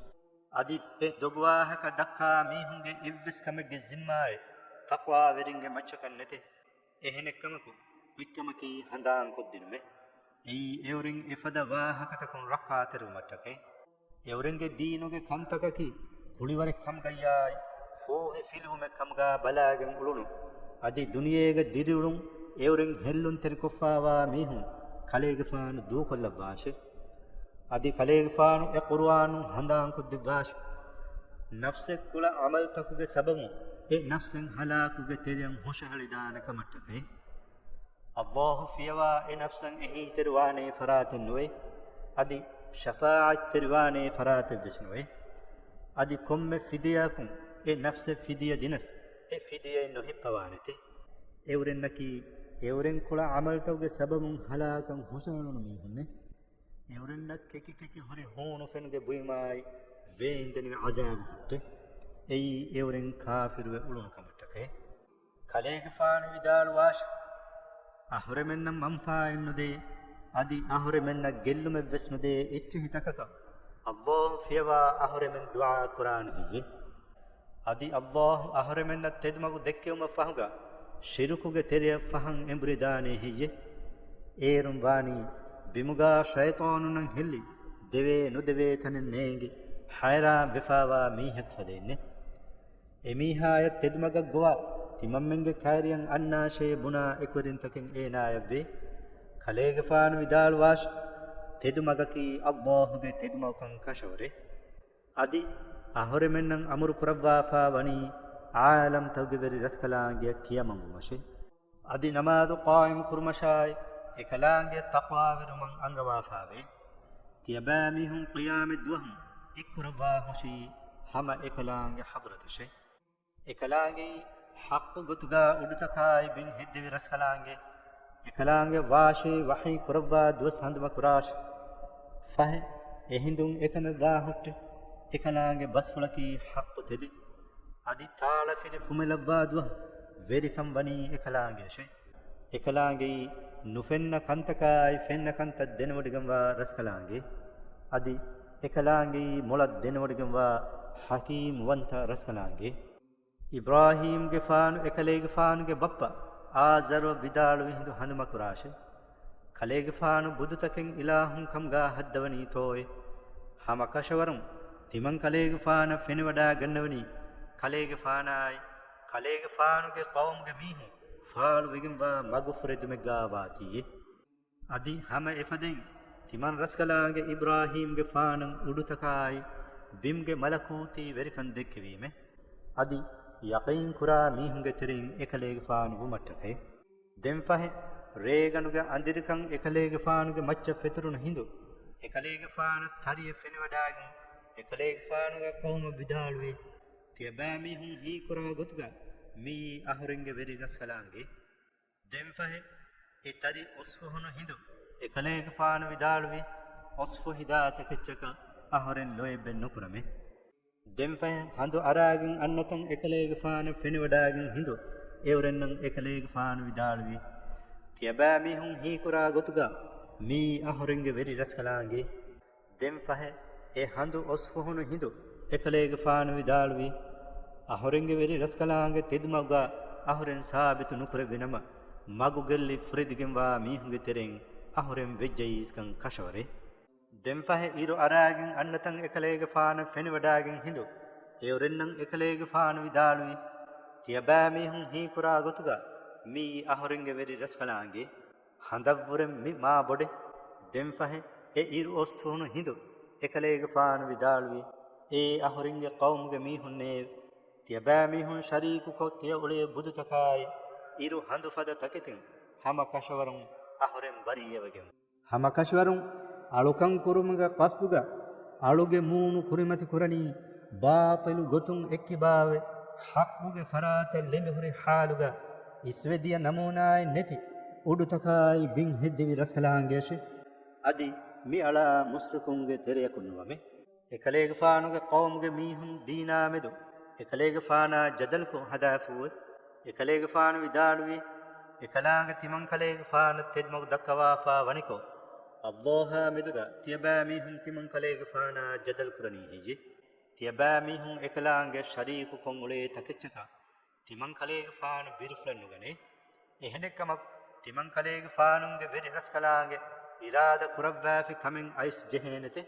އަދި އެ ދޮގުވާހަކަ ދައްކާ މީހުންގެ އެއްވެސް ކަމެއްގެ ޒިންމާއެއް ތަޤްވާވެރިންގެ މައްޗަކަށް ނެތޭ. އެހެނެއްކަމަކު، އޮތްކަމަކީ ހަނދާންކޮށްދިނުމެއް. އެއީ އެއުރެން އެފަދަ ވާހަކަތަކުން ރައްކާތެރިވުމަށްޓަކައި. އެއުރެންގެ ދީނުގެ ކަންތަކަކީ ކުޅިވަރެއް ކަމުގައްޔާއި، ފޫހި ފިލުވުމެއް ކަމުގާ ބަލާގެން އުޅުނު، އަދި ދުނިޔޭގެ ދިރިއުޅުން އެއުރެން ހެއްލުންތެރިކޮށްފާވާ މީހުން ކަލޭގެފާނު ދޫކޮށްލައްވާށޭ. އަދި ކަލޭގެފާނު އެ ޤުރުއާނުން ހަނދާންކޮށްދެއްވާށި، ނަފްސެއް ކުޅަ ޢަމަލުތަކުގެ ސަބަބުން އެ ނަފްސެއް ހަލާކުގެ ތެރެއަށް ހުށަހެޅިދާނެ ކަމަށްޓަކައި. ﷲ ފިޔަވާ އެ ނަފްސަށް އެހީތެރިވާނޭ ފަރާތެއް ނުވޭ. އަދި ޝަފާޢަތްތެރިވާނޭ ފަރާތެއްވެސް ނުވޭ. އަދި ކޮންމެ ފިދިޔައަކުން އެ ނަފްސެއް ފިދިޔަ ދިނަސް، އެ ފިދިޔައެއް ނުހިއްޕަވާނެތެ. އެއުރެންނަކީ އެއުރެން ކުޅަ ޢަމަލުތަކުގެ ސަބަބުން ހަލާކަށް ހުށަހެޅުނު މީހުންނެ. އެއުރެންނަށް ކެކި ކެކި ހުރި ހޫނުފެނުގެ ބުއިމާއި ވޭއިންދެނިވި ޢަޒާބު ހުއްޓެ. އެއީ އެއުރެން ކާފިރުވެ އުޅުނު ކަމަށްޓަކައެ. ކަލޭގެފާނު ވިދާޅުވާށި، އަހުރެމެންނަށް މަންފާއެއް ނުދޭ، އަދި އަހުރެމެންނަށް ގެއްލުމެއްވެސް ނުދޭ އެއްޗިހި ތަކަކަށް ﷲ ފިޔަވާ އަހުރެމެން ދުޢާ ކުރާނެ ހެއްޔެ؟ އަދި ﷲ އަހުރެމެންނަށް ތެދުމަގު ދެއްކެވުމަށް ފަހުގަ ޝިރުކުގެ ތެރެއަށް ފަހަން އެނބުރިދާނޭ ހެއްޔެ؟ އޭރުން ވާނީ ބިމުގާ ޝައިޠާނުންނަށް ހެއްލި ދެވޭ ނުދެވޭ ތަނެއް ނޭނގި ހައިރާން ވެފާވާ މީހަކު ފަދައިންނެ. އެމީހާޔަށް ތެދުމަގަށް ގޮވާ ތިމަންމެންގެ ކައިރިއަށް އަންނާށޭ ބުނާ އެކުވެރިންތަކެއް އޭނާޔަށްވޭ. ކަލޭގެފާނު ވިދާޅުވާށި، ތެދުމަގަކީ ﷲ ގެ ތެދުމަގުކަން ކަށަވަރޭ. އަދި އަހުރެމެންނަށް އަމުރު ކުރައްވާފާ ވަނީ ޢާލަމްތަކުގެ ވެރި ރަސްކަލާނގެއަށް ކިޔަމަންވުމަށޭ. އަދި ނަމާދު ޤާއިމު ކުރުމަށާއި، އެކަލާނގެ ތަޤްވާވެރިވުމަށް އަންގަވާފާވޭ. ތިޔަބައިމީހުން ޤިޔާމަތް ދުވަހު އެއްކުރައްވާ ހުށީ ހަމަ އެކަލާނގެ ޙަޟްރަތަށޭ. އެކަލާނގެއީ ޙައްޤު ގޮތުގާ އުޑުތަކާއި ބިން ހެއްދެވި ރަސްކަލާނގެ. އެކަލާނގެ ވާށޭ ވަޙީ ކުރައްވާ ދުވަސް ހަނދުމަކުރާށި. ފަހެ، އެހިނދުން އެކަމެއް ވާހުއްޓެ. އެކަލާނގެ ބަސްފުޅަކީ ޙައްޤު ތެދެއް. އަދި ތާޅަފިލި ފުމެލައްވާ ދުވަހު ވެރިކަން ވަނީ އެކަލާނގެއަށޭ. އެކަލާނގެއީ ނުފެންނަ ކަންތަކާއި ފެންނަ ކަންތައް ދެނެވޮޑިގެންވާ ރަސްކަލާނގެ. އަދި އެކަލާނގެއީ މޮޅަށް ދެނެވޮޑިގެންވާ ޙަކީމްވަންތަ ރަސްކަލާނގެ. އިބްރާހީމްގެފާނު އެކަލޭގެފާނުގެ ބައްޕަ އާޒަރަށް ވިދާޅުވި ހިނދު ހަނދުމަކުރާށެ. ކަލޭގެފާނު ބުދުތަކެއް އިލާހުން ކަމުގާ ހައްދަވަނީތޯއެ؟ ހަމަ ކަށަވަރުން ތިމަން ކަލޭގެފާނަށް ފެނިވަޑާގަންނަވަނީ، ކަލޭގެފާނާއި ކަލޭގެފާނުގެ ޤައުމުގެ މީހުން ފާޅުވެގެންވާ މަގުފުރެދުމެއްގާ ވާތީއެ. އަދި ހަމަ އެފަދައިން ތިމަން ރަސްކަލާނގެ އިބްރާހީމްގެފާނަށް އުޑުތަކާއި ބިމްގެ މަލަކޫތީ ވެރިކަން ދެއްކެވީމެ. އަދި ޔަޤީންކުރާ މީހުންގެ ތެރެއިން އެކަލޭގެފާނު ވުމަށްޓަކައި. ދެންފަހެ، ރޭގަނޑުގެ އަނދިރިކަން އެކަލޭގެފާނުގެ މައްޗަށް ފެތުރުނު ހިނދު، އެކަލޭގެފާނަށް ތަރިއެއް ފެނިވަޑާގެން، އެކަލޭގެފާނުގެ ޤައުމަށް ވިދާޅުވި، ތިޔަބައިމީހުން ހީކުރާ ގޮތުގަ މިއީ އަހުރެންގެ ވެރި ރަސްކަލާނގެ. ދެންފަހެ، އެ ތަރި އޮސްފުހުނު ހިނދު، އެކަލޭގެފާނު ވިދާޅުވި، އޮސްފުހިދާ ތަކެއްޗަކަށް އަހުރެން ލޯތްބެއް ނުކުރަމޭ. ދެންފަހެ ހަނދު އަރާގެން އަންނަތަން އެކަލޭގެފާނަށް ފެނިވަޑާގެން ހިނދު، އެއުރެންނަށް އެކަލޭގެފާނު ވިދާޅުވި، ތިޔަބައިމީހުން ހީކުރާ ގޮތުގަ މިއީ އަހުރެންގެ ވެރި ރަސްކަލާނގެ. ދެންފަހެ އެ ހަނދު އޮސްފުހުނު ހިނދު، އެކަލޭގެފާނު ވިދާޅުވި، އަހުރެންގެ ވެރި ރަސްކަލާނގެ ތެދުމަގުގަ އަހުރެން ސާބިތު ނުކުރެއްވިނަމަ، މަގުގެއްލި ފުރެދިގެންވާ މީހުންގެ ތެރެއިން އަހުރެން ވެއްޖައީސްކަން ކަށަވަރޭ. ދެންފަހެ އިރު އަރާގެން އަންނަތަން އެކަލޭގެފާނަށް ފެނިވަޑާގެން ހިނދު، އެއުރެންނަށް އެކަލޭގެފާނު ވިދާޅުވި، ތިޔަބައިމީހުން ހީކުރާ ގޮތުގަ މިއީ އަހުރެންގެ ވެރި ރަސްކަލާނގެ. ހަނދަށްވުރެން މި މާ ބޮޑެ. ދެންފަހެ އެ އިރު އޮއްސުނު ހިނދު އެކަލޭގެފާނު ވިދާޅުވި، އޭ އަހުރެންގެ ޤައުމުގެ މީހުންނޭވެ! ތިޔަބައިމީހުން ޝަރީކުކޮށް ތިޔަ އުޅޭ ބުދުތަކާއި އިރު ހަނދު ފަދަ ތަކެތިން ހަމަ ކަށަވަރުން އަހުރެން ބަރީއަވެގެން. ހަމަ ކަށަވަރުން އަޅުކަން ކުރުމުގެ ޤަޞްދުގަ އަޅުގެ މޫނު ކުރިމަތި ކުރަނީ ބާޠިލު ގޮތުން އެއްކިބާވެ، ޙައްޤުގެ ފަރާތަށް ލެނބިހުރި ޙާލުގަ އިސްވެދިޔަ ނަމޫނާއެއް ނެތި އުޑުތަކާއި ބިން ހެއްދެވި ރަސްކަލާނގެއަށެ. އަދި މި އަޅާ މުޝްރިކުންގެ ތެރެޔަކު ނުވަމެ. އެކަލޭގެފާނުގެ ޤައުމުގެ މީހުން ދީނާމެދު އެކަލޭގެފާނާ ޖަދަލުކޮށް ހަދާފޫއެ. އެކަލޭގެފާނު ވިދާޅުވީ، އެކަލާނގެ ތިމަންކަލޭގެފާނަށް ތެދުމަގު ދައްކަވާފާ ވަނިކޮށް، ﷲ އާ މެދުގަ ތިޔަބައިމީހުން ތިމަންކަލޭގެފާނާ ޖަދަލުކުރަނީ ހެއްޔެ؟ ތިޔަބައިމީހުން އެކަލާނގެ ޝަރީކުކޮށް އުޅޭ ތަކެއްޗަކަށް ތިމަންކަލޭގެފާނު ބިރުފުޅެއް ނުގަނޭ. އެހެނެއްކަމަކު، ތިމަންކަލޭގެފާނުންގެ ވެރި ރަސްކަލާނގެ އިރާދަ ކުރައްވާފި ކަމެއް އައިސް ޖެހޭނެތެ.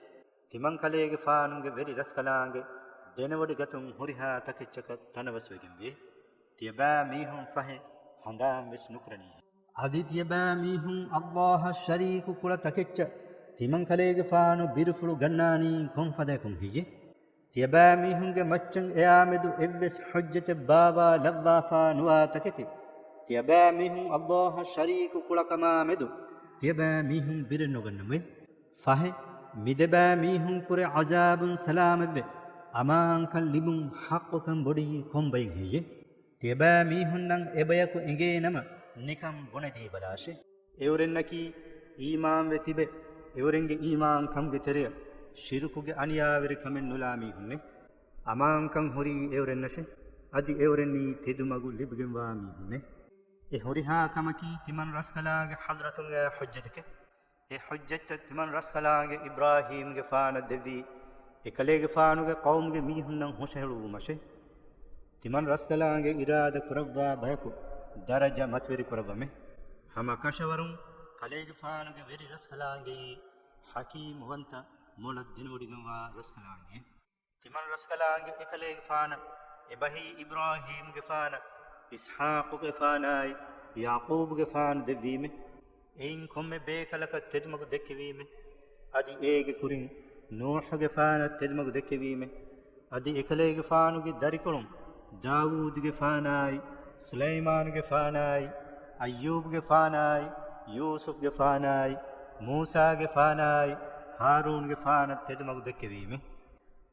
ތިމަންކަލޭގެފާނުގެ ވެރި ރަސްކަލާނގެ ދެނެވޮޑިގަތުން ހުރިހާ ތަކެއްޗަކަށް ތަނަވަސްވެގެންވޭ. ތިޔަބައިމީހުން ފަހެ ހަނދާންވެސް ނުކުރަނީހެއް. އަދި ތިޔަބައިމީހުން ﷲ އަށް ޝަރީކު ކުޅަ ތަކެއްޗަށް ތިމަންކަލޭގެފާނު ބިރުފުޅު ގަންނާނީ ކޮންފަދައަކުން ހެއްޔެ؟ ތިޔަބައިމީހުންގެ މައްޗަށް އެއާމެދު އެއްވެސް ޙުއްޖަތެއް ބާވާ ލައްވާފާ ނުވާ ތަކެތި، ތިޔަބައިމީހުން ﷲ އަށް ޝަރީކު ކުޅަކަމާ މެދު ތިޔަބައިމީހުން ބިރެއް ނުގަންނަމުވެ. ފަހެ، މިދެބައިމީހުން ކުރެ ޢަޒާބުން ސަލާމަތްވެ، އަމާންކަން ލިބުން ޙައްޤުކަން ބޮޑީ ކޮންބައިން ހެއްޔެ؟ ތިޔަބައިމީހުންނަށް އެބަޔަކު އެނގޭނަމަ، ނިކަން ބުނެދީބަލާށެ. އެއުރެންނަކީ އީމާންވެ ތިބެ، އެއުރެންގެ އީމާން ކަމުގެ ތެރެއަށް ޝިރުކުގެ އަނިޔާވެރި ކަމެއް ނުލާ މީހުންނެ. އަމާންކަން ހުރީ އެއުރެންނަށެ. އަދި އެއުރެންނީ ތެދުމަގު ލިބިގެންވާ މީހުންނެ. އެ ހުރިހާ ކަމަކީ ތިމަން ރަސްކަލާނގެ ޙަޟްރަތުން އައި ޙުއްޖަތެކެ. އެ ޙުއްޖަތްތައް ތިމަން ރަސްކަލާނގެ އިބްރާހީމްގެފާނަށް ދެއްވީ، އެކަލޭގެފާނުގެ ޤައުމުގެ މީހުންނަށް ހުށަހެޅުއްވުމަށެ. ތިމަން ރަސްކަލާނގެ އިރާދަ ކުރައްވާ ބަޔަކު ދަރަޖަ މަތިވެރި ކުރައްވަމެ. ހަމަ ކަށަވަރުން ކަލޭގެފާނުގެ ވެރި ރަސްކަލާނގެއީ ޙަކީމުވަންތަ މޮޅަށް ދެނެވޮޑިގެންވާ ރަސްކަލާނގެ. ތިމަން ރަސްކަލާނގެ އެކަލޭގެފާނަށް އެބަހީ އިބްރާހީމްގެފާނަށް، އިސްޙާޤުގެފާނާއި، ޔަޢުޤޫބުގެފާނަށް ދެއްވީމެ. އެއިން ކޮންމެ ބޭކަލަކަށް ތެދުމަގު ދެއްކެވީމެ. އަދި އޭގެ ކުރިން ނޫޙުގެފާނަށް ތެދުމަގު ދެއްކެވީމެ. އަދި އެކަލޭގެފާނުގެ ދަރިކޮޅުން ދާވޫދުގެފާނާއި، ސުލައިމާނުގެފާނާއި، އައްޔޫބުގެފާނާއި، ޔޫސުފްގެފާނާއި، މޫސާގެފާނާއި، ހާރޫންގެފާނަށް ތެދުމަގު ދެއްކެވީމެ.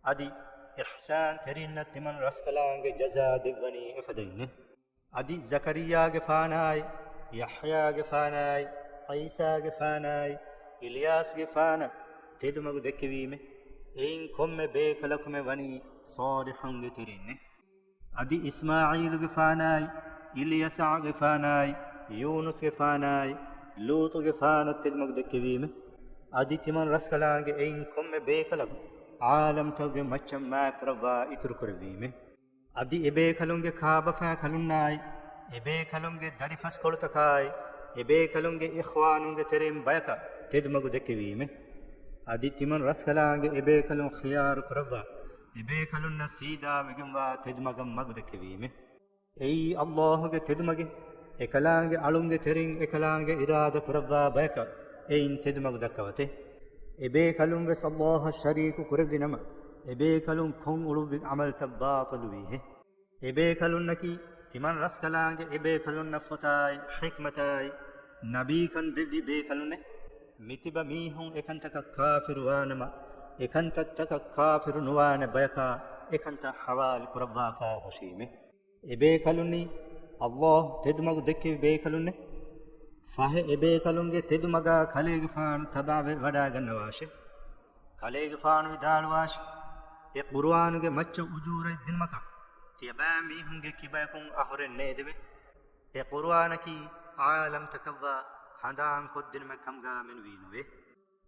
އަދި އިޙްސާންތެރިންނަށް ތިމަން ރަސްކަލާނގެ ޖަޒާ ދެއްވަނީ އެފަދައިންނެ. އަދި ޒަކަރިއްޔާގެފާނާއި، ޔަޙްޔާގެފާނާއި، ޢީސާގެފާނާއި، އިލްޔާސްގެފާނަށް ތެދުމަގު ދެއްކެވީމެ. އެއިން ކޮންމެ ބޭކަލަކުމެ ވަނީ ޞާލިޙުންގެ ތެރެއިންނެ. އަދި އިސްމާޢީލުގެފާނާއި، އިލްޔަސަޢުގެފާނާއި، ޔޫނުސްގެފާނާއި، ލޫޠުގެފާނަށް ތެދުމަގު ދެއްކެވީމެ. އަދި ތިމަން ރަސްކަލާނގެ އެއިން ކޮންމެ ބޭކަލަކު ޢާލަމްތަކުގެ މައްޗަށް މާތްކުރައްވާ އިތުރުކުރެއްވީމެ. އަދި އެބޭކަލުންގެ ކާބަފާކަލުންނާއި، އެބޭކަލުންގެ ދަރިފަސްކޮޅުތަކާއި، އެބޭކަލުންގެ އިޚްވާނުންގެ ތެރެއިން ބަޔަކަށް ތެދުމަގު ދެއްކެވީމެ. އަދި ތިމަން ރަސްކަލާނގެ އެބޭކަލުން ޚިޔާރު ކުރައްވާ، އެބޭކަލުންނަށް ސީދާވެގެންވާ ތެދުމަގަށް މަގު ދެއްކެވީމެ. އެއީ ﷲ ގެ ތެދުމަގެއް. އެކަލާނގެ އަޅުންގެ ތެރެއިން އެކަލާނގެ އިރާދަ ކުރައްވާ ބަޔަކަށް އެއިން ތެދުމަގު ދައްކަވަތެ. އެބޭކަލުން ވެސް ﷲ އަށް ޝަރީކު ކުރެއްވި ނަމަ، އެބޭކަލުން ކޮށް އުޅުއްވި ޢަމަލުތައް ބާޠިލުވީހެ. އެބޭކަލުންނަކީ ތިމަން ރަސްކަލާނގެ އެބޭކަލުންނަށް ފޮތާއި، ޙިކްމަތާއި، ނަބީކަން ދެއްވި ބޭކަލުންނެއް. މިތިބަ މީހުން އެކަންތަކަށް ކާފިރު ވާނަމަ، އެކަންތައްތަކަށް ކާފިރު ނުވާނެ ބަޔަކާ އެކަންތައް ޙަވާލު ކުރައްވާފާ ހުށީމެ. އެބޭކަލުންނީ ﷲ ތެދުމަގު ދެއްކެވި ބޭކަލުންނެއް. ފަހެ އެބޭކަލުންގެ ތެދުމަގާ ކަލޭގެފާނު ތަބާވެ ވަޑާގަންނަވާށެ. ކަލޭގެފާނު ވިދާޅުވާށި، އެ ޤުރުއާނުގެ މައްޗަށް އުޖޫރަތް ދިނުމަކަށް ތިޔަބައިމީހުންގެ ކިބަޔަކުން އަހުރެން ނޭދެވެ. އެ ޤުރުއާނަކީ ޢާލަމްތަކަށްވާ ހަނދާންކޮށްދިނުމެއް ކަމުގާ މެނުވީނުވޭ.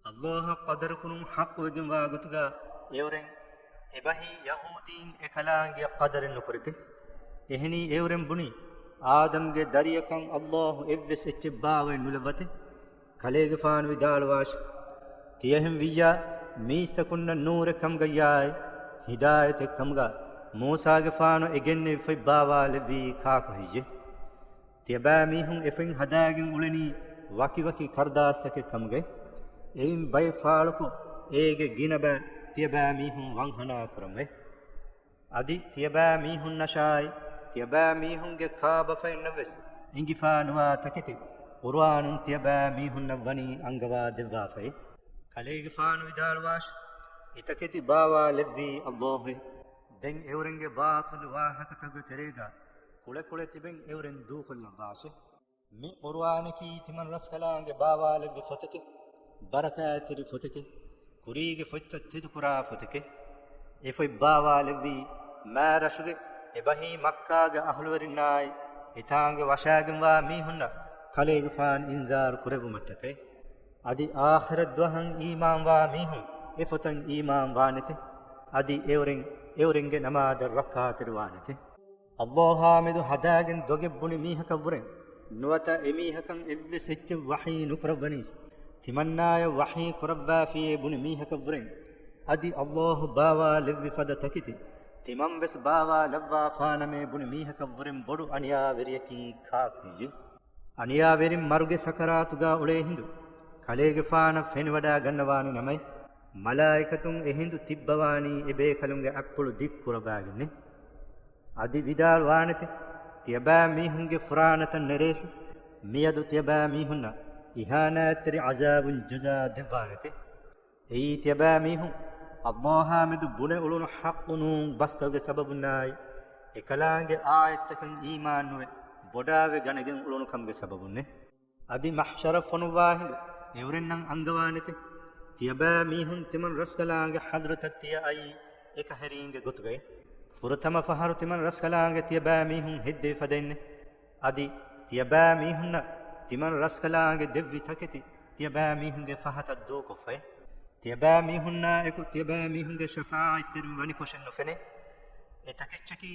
ﷲ އަށް ޤަދަރުކުރުން ޙައްޤުވެގެންވާ ގޮތުގާ އެއުރެން އެބަހީ ޔަހޫދީން އެކަލާނގެއަށް ޤަދަރެއް ނުކުރެތެ. އެހެނީ އެއުރެން ބުނީ، އާދަމްގެ ދަރިޔަކަށް ﷲ އެއްވެސް އެއްޗެއް ބާވައެއް ނުލައްވަތެ. ކަލޭގެފާނު ވިދާޅުވާށި، ތިޔަހެން ވިއްޔާ، މީސްތަކުންނަށް ނޫރެއް ކަމުގައްޔާއި، ހިދާޔަތެއް ކަމުގަ މޫސާގެފާނު އެ ގެންނެވި ފޮތް ބާވާލެއްވީ ކާކު ހެއްޔެ؟ ތިޔަބައިމީހުން އެފޮތް ހަދާގެން އުޅެނީ ވަކިވަކި ކަރުދާސްތަކެއް ކަމުގައި. އެއިން ބައެއް ފާޅުކޮށް، އޭގެ ގިނަ ބައި ތިޔަބައިމީހުން ވަންހަނާ ކުރަމުވެ. އަދި ތިޔަބައިމީހުންނަށާއި، ތިޔަބައިމީހުންގެ ކާބަފައިންނަށްވެސް އެނގިފާނުވާ ތަކެތި ޤުރުއާނުން ތިޔަބައިމީހުންނަށް ވަނީ އަންގަވާ ދެއްވާފައި. ކަލޭގެފާނު ވިދާޅުވާށި، އެތަކެތި ބާވާލެއްވީ ﷲ އޭ. ދެން އެއުރެންގެ ބާޠިލު ވާހަކަތަކުގެ ތެރޭގަ ކުޅެކުޅެ ތިބެން އެއުރެން ދޫކޮށްލައްވާށެ. މި ޤުރުއާނަކީ ތިމަން ރަސްކަލާނގެ ބާވާލެއްވި ފޮތެކެ، ބަރަކާތްތެރި ފޮތެކެ، ކުރީގެ ފޮތްތައް ތެދުކުރާ ފޮތެކެ. އެ ފޮތް ބާވާލެއްވީ މާރަށުގެ އެބަހީ މައްކާގެ އަހުލުވެރިންނާއި، އެތާނގެ ވަށާގެންވާ މީހުންނަށް ކަލޭގެފާނު އިންޒާރު ކުރެއްވުމަށްޓަކައި. އަދި އާޚިރަތް ދުވަހަށް އީމާންވާ މީހުން އެ ފޮތަށް އީމާން ވާނެތެ. އަދި އެއުރެން، އެއުރެންގެ ނަމާދަށް ރައްކާތެރި ވާނެތެ. ﷲ އާ މެދު ހަދާގެން ދޮގެއް ބުނި މީހަކަށްވުރެން ނުވަތަ އެމީހަކަށް އެއްވެސް އެއްޗެއް ވަޙީ ނުކުރައްވަނީސް، ތިމަންނާޔަށް ވަޙީ ކުރައްވާފިޔޭ ބުނި މީހަކަށްވުރެން އަދި ﷲ ބާވާލެއްވި ފަދަ ތަކެތި ތިމަންވެސް ބާވާލައްވާފާނަމޭ ބުނި މީހަކަށްވުރެން ބޮޑު އަނިޔާވެރިޔަކީ ކާކު ހެއްޔެ؟ އަނިޔާވެރިން މަރުގެ ސަކަރާތުގާ އުޅޭ ހިނދު ކަލޭގެފާނަށް ފެނިވަޑާ ގަންނަވާނެ ނަމައި، މަލާއިކަތުން އެހިނދު ތިއްބަވާނީ އެބޭކަލުންގެ އަތްޕުޅު ދިއްކުރައްވާގެންނެ. އަދި ވިދާޅުވާނެތެ، ތިޔަބައިމީހުންގެ ފުރާނަތައް ނެރޭށި، މިއަދު ތިޔަބައިމީހުންނަށް އިހާނާތްތެރި ޢަޒާބުން ޖަޒާ ދެއްވާނެތެ. އެއީ ތިޔަބައިމީހުން ﷲ އާ މެދު ބުނެ އުޅުނު ޙައްޤު ނޫން ބަސްތަކުގެ ސަބަބުންނާއި، އެކަލާނގެ އާޔަތްތަކަށް އީމާންނުވެ ބޮޑާވެ ގަނެގެން އުޅުނު ކަމުގެ ސަބަބުންނެ. އަދި މަޙްޝަރަށް ފޮނުއްވާ ހިނދު އެއުރެންނަށް އަންގަވާނެތެ، ތިޔަބައިމީހުން ތިމަން ރަސްކަލާނގެ ޙަޟްރަތަށް ތިޔަ އައީ އެކަހެރީންގެ ގޮތުގައި. ފުރަތަމަ ފަހަރު ތިމަން ރަސްކަލާނގެ ތިޔަބައިމީހުން ހެއްދެވި ފަދައިންނެ. އަދި ތިޔަބައިމީހުންނަށް ތިމަން ރަސްކަލާނގެ ދެއްވި ތަކެތި ތިޔަބައިމީހުންގެ ފަހަތަށް ދޫކޮށްފައި. ތިޔަބައިމީހުންނާއެކު ތިޔަބައިމީހުންގެ ޝަފާޢަތްތެރިން ވަނިކޮށެއް ނުފެނޭ. އެ ތަކެއްޗަކީ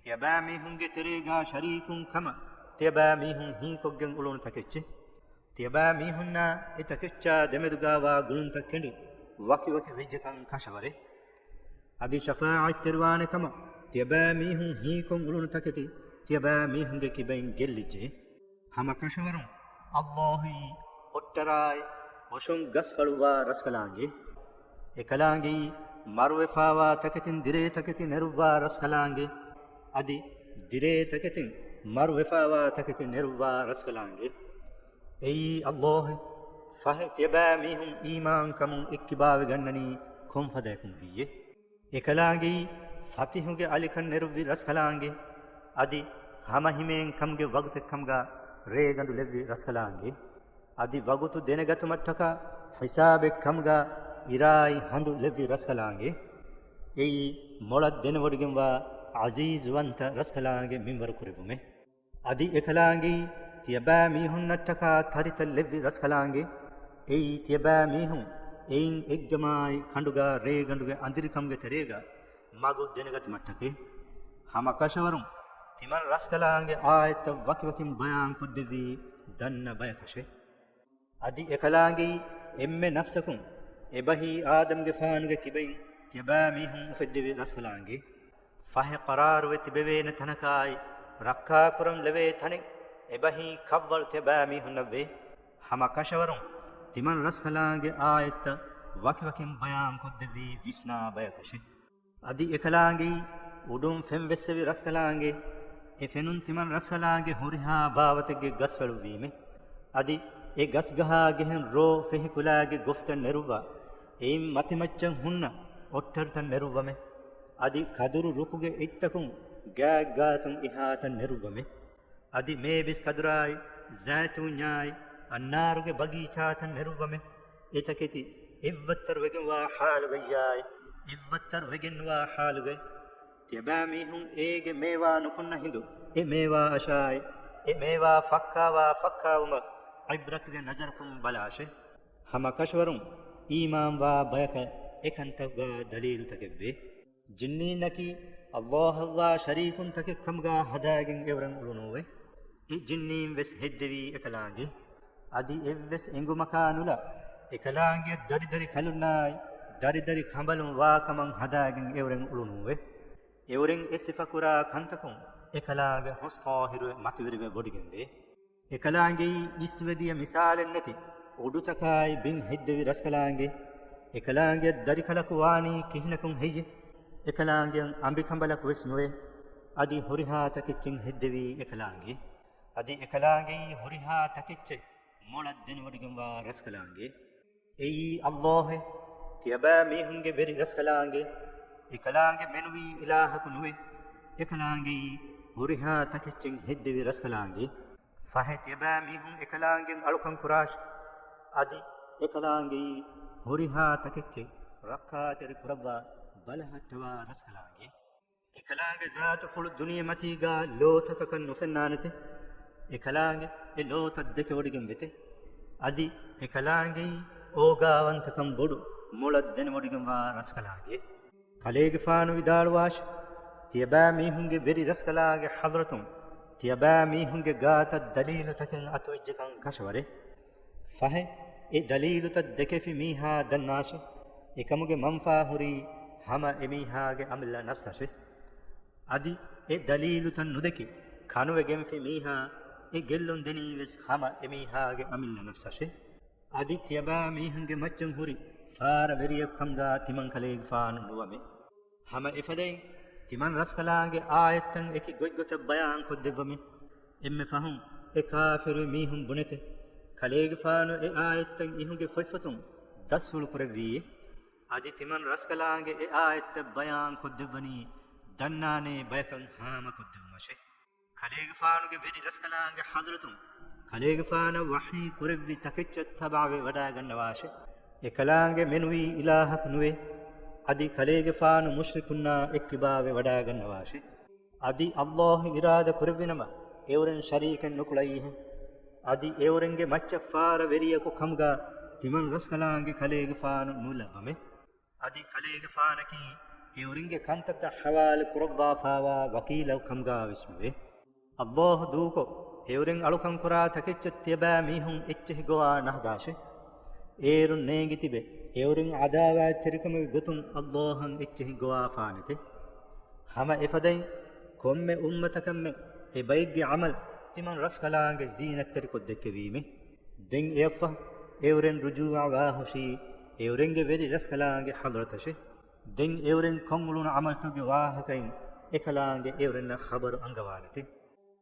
ތިޔަބައިމީހުންގެ ތެރޭގާ ޝަރީކުން ކަމަށް ތިޔަބައިމީހުން ހީކޮށްގެން އުޅުނު ތަކެއްޗެއް. ތިޔަބައިމީހުންނާ އެ ތަކެއްޗާ ދެމެދުގާވާ ގުޅުންތައް ކެނޑި ވަކިވަކި ވެއްޖެކަން ކަށަވަރޭ. އަދި ޝަފާޢަތްތެރިވާނެ ކަމަށް ތިޔަބައިމީހުން ހީކޮށް އުޅުނު ތަކެތި ތިޔަބައިމީހުންގެ ކިބައިން ގެއްލިއްޖެ. ހަމަ ކަށަވަރުން ﷲ އީ އޮއްޓަރާއި އޮށޮން ގަސްފަޅުއްވާ ރަސްކަލާނގެ. އެކަލާނގެއީ މަރުވެފާވާ ތަކެތިން ދިރޭ ތަކެތި ނެރުއްވާ ރަސްކަލާނގެ. އަދި ދިރޭ ތަކެތިން މަރުވެފާވާ ތަކެތި ނެރުއްވާ ރަސްކަލާނގެ. އެއީ ﷲ އޭ. ފަހެ ތިޔަބައިމީހުން އީމާންކަމުން އެއްކިބާވެގަންނަނީ ކޮންފަދަޔަކުން ހެއްޔެ؟ އެކަލާނގެއީ ފަތިހުގެ އަލިކަން ނެރުއްވި ރަސްކަލާނގެ، އަދި ހަމަހިމޭން ކަމުގެ ވަގުތެއް ކަމުގަ ރޭގަނޑު ލެއްވި ރަސްކަލާނގެ، އަދި ވަގުތު ދެނެގަތުމަށްޓަކާ ހިސާބެއް ކަމުގަ އިރާއި ހަނދު ލެއްވި ރަސްކަލާނގެ. އެއީ މޮޅަށް ދެނެވޮޑިގެންވާ ޢަޒީޒުވަންތަ ރަސްކަލާނގެ މިންވަރު ކުރެއްވުމެއް. އަދި އެކަލާނގެއީ ތިޔަބައިމީހުންނަށްޓަކާ ތަރިތައް ލެއްވި ރަސްކަލާނގެ. އެއީ ތިޔަބައިމީހުން އެއިން އެއްގަމާއި ކަނޑުގާ ރޭގަނޑުގެ އަނދިރިކަމުގެ ތެރޭގާ މަގު ދެނެގަތުމަށްޓަކައި. ހަމަ ކަށަވަރުން ތިމަން ރަސްކަލާނގެ އާޔަތްތައް ވަކިވަކިން ބަޔާން ކޮށްދެއްވީ ދަންނަ ބަޔަކަށެ. އަދި އެކަލާނގެއީ އެންމެ ނަފްސަކުން އެބަހީ އާދަމްގެފާނުގެ ކިބައިން ތިޔަބައިމީހުން އުފެއްދެވި ރަސްކަލާނގެ. ފަހެ ޤަރާރުވެ ތިބެވޭނެ ތަނަކާއި، ރައްކާކުރަން ލެވޭ ތަނެއް އެބަހީ ކަށްވަޅު ތިޔަބައިމީހުންނަށްވޭ. ހަމަ ކަށަވަރުން ތިމަން ރަސްކަލާނގެ އާޔަތްތައް ވަކިވަކިން ބަޔާން ކޮށްދެއްވީ ވިސްނާ ބަޔަކަށެ. އަދި އެކަލާނގެއީ އުޑުން ފެން ވެއްސެވި ރަސްކަލާނގެ. އެ ފެނުން ތިމަން ރަސްކަލާނގެ ހުރިހާ ބާވަތެއްގެ ގަސްފަޅު ވީމެ. އަދި އެ ގަސްގަހާ ގެހެން ރޯ ފެހި ކުލާގެ ގޮފްތައް ނެރުއްވާ، އެއިން މަތިމައްޗަށް ހުންނަ އޮއްޓަރުތައް ނެރުއްވަމެ. އަދި ކަދުރު ރުކުގެ އެއްތަކުން ގާތްގާތުން އެހާތައް ނެރުއްވަމެ. އަދި މޭބިސް ކަދުރާއި، ޒައިތޫންޏާއި، އަންނާރުގެ ބަގީޗާތައް ނެރުއްވަމެ. އެތަކެތި އެއްވައްތަރު ވެގެންވާ ޙާލުގައްޔާއި، އެއްވައްތަރު ވެގެންނުވާ ޙާލުގައި. ތިޔަބައިމީހުން އޭގެ މޭވާ ނުކުންނަ ހިނދު، އެ މޭވާ އަށާއި، އެ މޭވާ ފައްކާވާ ފައްކާވުމަށް ޢިބްރަތުގެ ނަޒަރަކުން ބަލާށެ. ހަމަ ކަށަވަރުން އީމާންވާ ބަޔަކަށް އެކަންތައްގާ ދަލީލުތަކެއްވޭ. ޖިންނީންނަކީ އައްލާހަށްވާ ޝަރީކުންތަކެއް ކަމުގާ ހަދާގެން އެއުރެން އުޅުނޫވެ. އެ ޖިންނީން ވެސް ހެއްދެވީ އެކަލާނގެ. އަދި އެއްވެސް އެނގުމަކާ ނުލާ، އެކަލާނގެ ދަރިދަރި ކަލުންނާއި، ދަރިދަރި ކަނބަލުން ވާކަމަށް ހަދާގެން އެއުރެން އުޅުނޫވެ. އެއުރެން އެ ސިފަކުރާ ކަންތަކުން އެކަލާނގެ ހުސް ޠާހިރުވެ މަތިވެރިވެ ވޮޑިގެންވޭ. އެކަލާނގެއީ އިސްވެދިޔަ މިސާލެއް ނެތި އުޑުތަކާއި ބިން ހެއްދެވި ރަސްކަލާނގެ. އެކަލާނގެ ދަރިކަލަކު ވާނީ ކިހިނަކުން ހެއްޔެ؟ އެކަލާނގެ އަނބިކަނބަލަކު ވެސް ނުވޭ. އަދި ހުރިހާ ތަކެއްޗެއް ހެއްދެވީ އެކަލާނގެ. އަދި އެކަލާނގެއީ ހުރިހާ ތަކެއްޗެއް މޮޅަށް ދެނެވޮޑިގެންވާ ރަސްކަލާނގެ. އެއީ އައްލާހެ، ތިޔަބައިމީހުންގެ ވެރި ރަސްކަލާނގެ. އެކަލާނގެ މެނުވީ އިލާހަކު ނުވޭ. އެކަލާނގެއީ ހުރިހާ ތަކެއްޗެއް ހެއްދެވި ރަސްކަލާނގެ. ފަހެ ތިޔަބައިމީހުން އެކަލާނގެ އަޅުކަން ކުރާށި. އަދި އެކަލާނގެއީ ހުރިހާ ތަކެއްޗެއް ރައްކާތެރި ކުރައްވާ ބަލަހައްޓަވާ ރަސްކަލާނގެ. އެކަލާނގެ ޒާތުފުޅު ދުނިޔެމަތީގާ ލޯތަކަކަށް ނުފެންނާނެތެ. އެކަލާނގެ އެ ލޯތައް ދެކެވޮޑިގެން ވެތެ. އަދި އެކަލާނގެއީ އޯގާވަންތަކަން ބޮޑު މޮޅަށް ދެނެވޮޑިގެންވާ ރަސްކަލާނގެ. ކަލޭގެފާނު ވިދާޅުވާށި، ތިޔަބައިމީހުންގެ ވެރި ރަސްކަލާނގެ ޙަޟްރަތުން ތިޔަބައިމީހުންގެ ގާތަށް ދަލީލުތަކެއް އަތުވެއްޖެކަން ކަށަވަރޭ. ފަހެ، އެ ދަލީލުތައް ދެކެފި މީހާ ދަންނާށި، އެކަމުގެ މަންފާ ހުރީ ހަމަ އެމީހާގެ އަމިއްލަ ނަފްސަށެ. އަދި އެ ދަލީލުތައް ނުދެކި ކަނުވެގެންފި މީހާ އެ ގެއްލުން ދެނީވެސް ހަމަ އެމީހާގެ އަމިއްލަ ނަފްސަށެ. އަދި ތިޔަބައިމީހުންގެ މައްޗަށް ހުރި ފާރަ ވެރިޔަކު ކަމުގާ ތިމަން ކަލޭގެފާނު ނުވަމެ. ހަމަ އެފަދައިން ތިމަން ރަސްކަލާނގެ އާޔަތްތައް އެކި ގޮތްގޮތަށް ބަޔާން ކޮށްދެއްވަމެ. އެންމެ ފަހުން އެ ކާފިރު މީހުން ބުނެތެ، ކަލޭގެފާނު އެ އާޔަތްތައް އިހުގެ ފޮތްފޮތުން ދަސްފުޅު ކުރެއްވީއޭ. އަދި ތިމަން ރަސްކަލާނގެ އެ އާޔަތްތައް ބަޔާން ކޮށްދެއްވަނީ ދަންނާނޭ ބަޔަކަށް ހާމަކޮށްދެއްވުމަށެ. ކަލޭގެފާނުގެ ވެރި ރަސްކަލާނގެ ޙަޟްރަތުން ކަލޭގެފާނަށް ވަޙީ ކުރެއްވި ތަކެއްޗަށް ތަބަޢަވެ ވަޑާގަންނަވާށެ. އެކަލާނގެ މެނުވީ އިލާހަކު ނުވޭ. އަދި ކަލޭގެފާނު މުޝްރިކުންނާ އެއްކިބާވެ ވަޑާގަންނަވާށެ. އަދި އައްލާހު އިރާދަ ކުރެއްވިނަމަ، އެއުރެން ޝަރީކެއް ނުކުޅައީހެއް. އަދި އެއުރެންގެ މައްޗަށް ފާރަ ވެރިޔަކު ކަމުގާ ތިމަން ރަސްކަލާނގެ ކަލޭގެފާނު ނުލައްވަމެ. އަދި ކަލޭގެފާނަކީ އެއުރެންގެ ކަންތައްތައް ޙަވާލު ކުރައްވާފާވާ ވަކީލަކު ކަމުގާވެސް ނުވޭ. އައްލާހު ދޫކޮށް، އެއުރެން އަޅުކަން ކުރާ ތަކެއްޗަށް ތިޔަބައިމީހުން އެއްޗެހި ގޮވާ ނަހަދާށެ. އޭރުން ނޭނގިތިބެ، އެއުރެން ޢަދާވާތްތެރިކަމުގެ ގޮތުން އައްލާހަށް އެއްޗެހި ގޮވާފާނެތެ. ހަމަ އެފަދައިން، ކޮންމެ އުއްމަތަކަށްމެ އެބައެއްގެ ޢަމަލު ތިމަން ރަސްކަލާނގެ ޒީނަތްތެރިކޮށް ދެއްކެވީމެ. ދެން އެއަށްފަހު، އެއުރެން ރުޖޫޢަވާހުށީ، އެއުރެންގެ ވެރި ރަސްކަލާނގެ ޙަޟްރަތަށެ. ދެން އެއުރެން ކޮށްއުޅުނު ޢަމަލުތަކުގެ ވާހަކައިން އެކަލާނގެ އެއުރެންނަށް ޚަބަރު އަންގަވާނެތެ.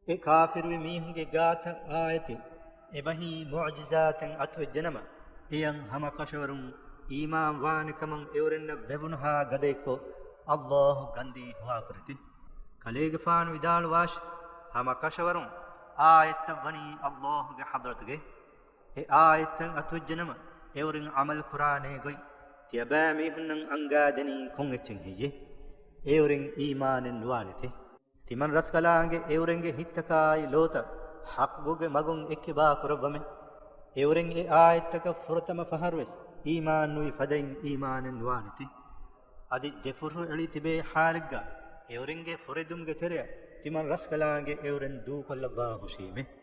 އެ ކާފިރުވި މީހުންގެ ގާތަށް އާޔަތެއް، އެބަހީ މުޢުޖިޒާތެއް އަތުވެއްޖެނަމަ، އެޔަށް ހަމަކަށަވަރުން އީމާން ވާނެ ކަމަށް އެއުރެންނަށް ވެވުނުހާ ގަދައެއްކޮށް، އައްލާހު ގަންދީ ހުވާކުރެތެ. ކަލޭގެފާނު ވިދާޅުވާށި، ހަމަކަށަވަރުން އާޔަތްތައް ވަނީ އައްލާހުގެ ޙަޟްރަތުގައި. އެ އާޔަތްތައް އަތުވެއްޖެނަމަ، އެއުރެން ޢަމަލު ކުރާނޭ ގޮތް ތިޔަބައިމީހުންނަށް އަންގާދެނީ ކޮން އެއްޗެއް ހެއްޔެ؟ އެއުރެން އީމާނެއް ނުވާނެތެ. ތިމަން ރަސްކަލާނގެ އެއުރެންގެ ހިތްތަކާއި ލޯތައް ޙައްޤުގެ މަގުން އެއްކިބާ ކުރައްވަމެ. އެއުރެން އެ އާޔަތްތަކަށް ފުރަތަމަ ފަހަރުވެސް އީމާން ނުވި ފަދައިން އީމާނެއް ނުވާނެތެ. އަދި ދެފުށު އެޅި ތިބޭ ހާލެއްގަ އެއުރެންގެ ފުރެދުމުގެ ތެރެއަށް ތިމަން ރަސްކަލާނގެ އެއުރެން ދޫކޮށްލައްވާ ހުށީމެ.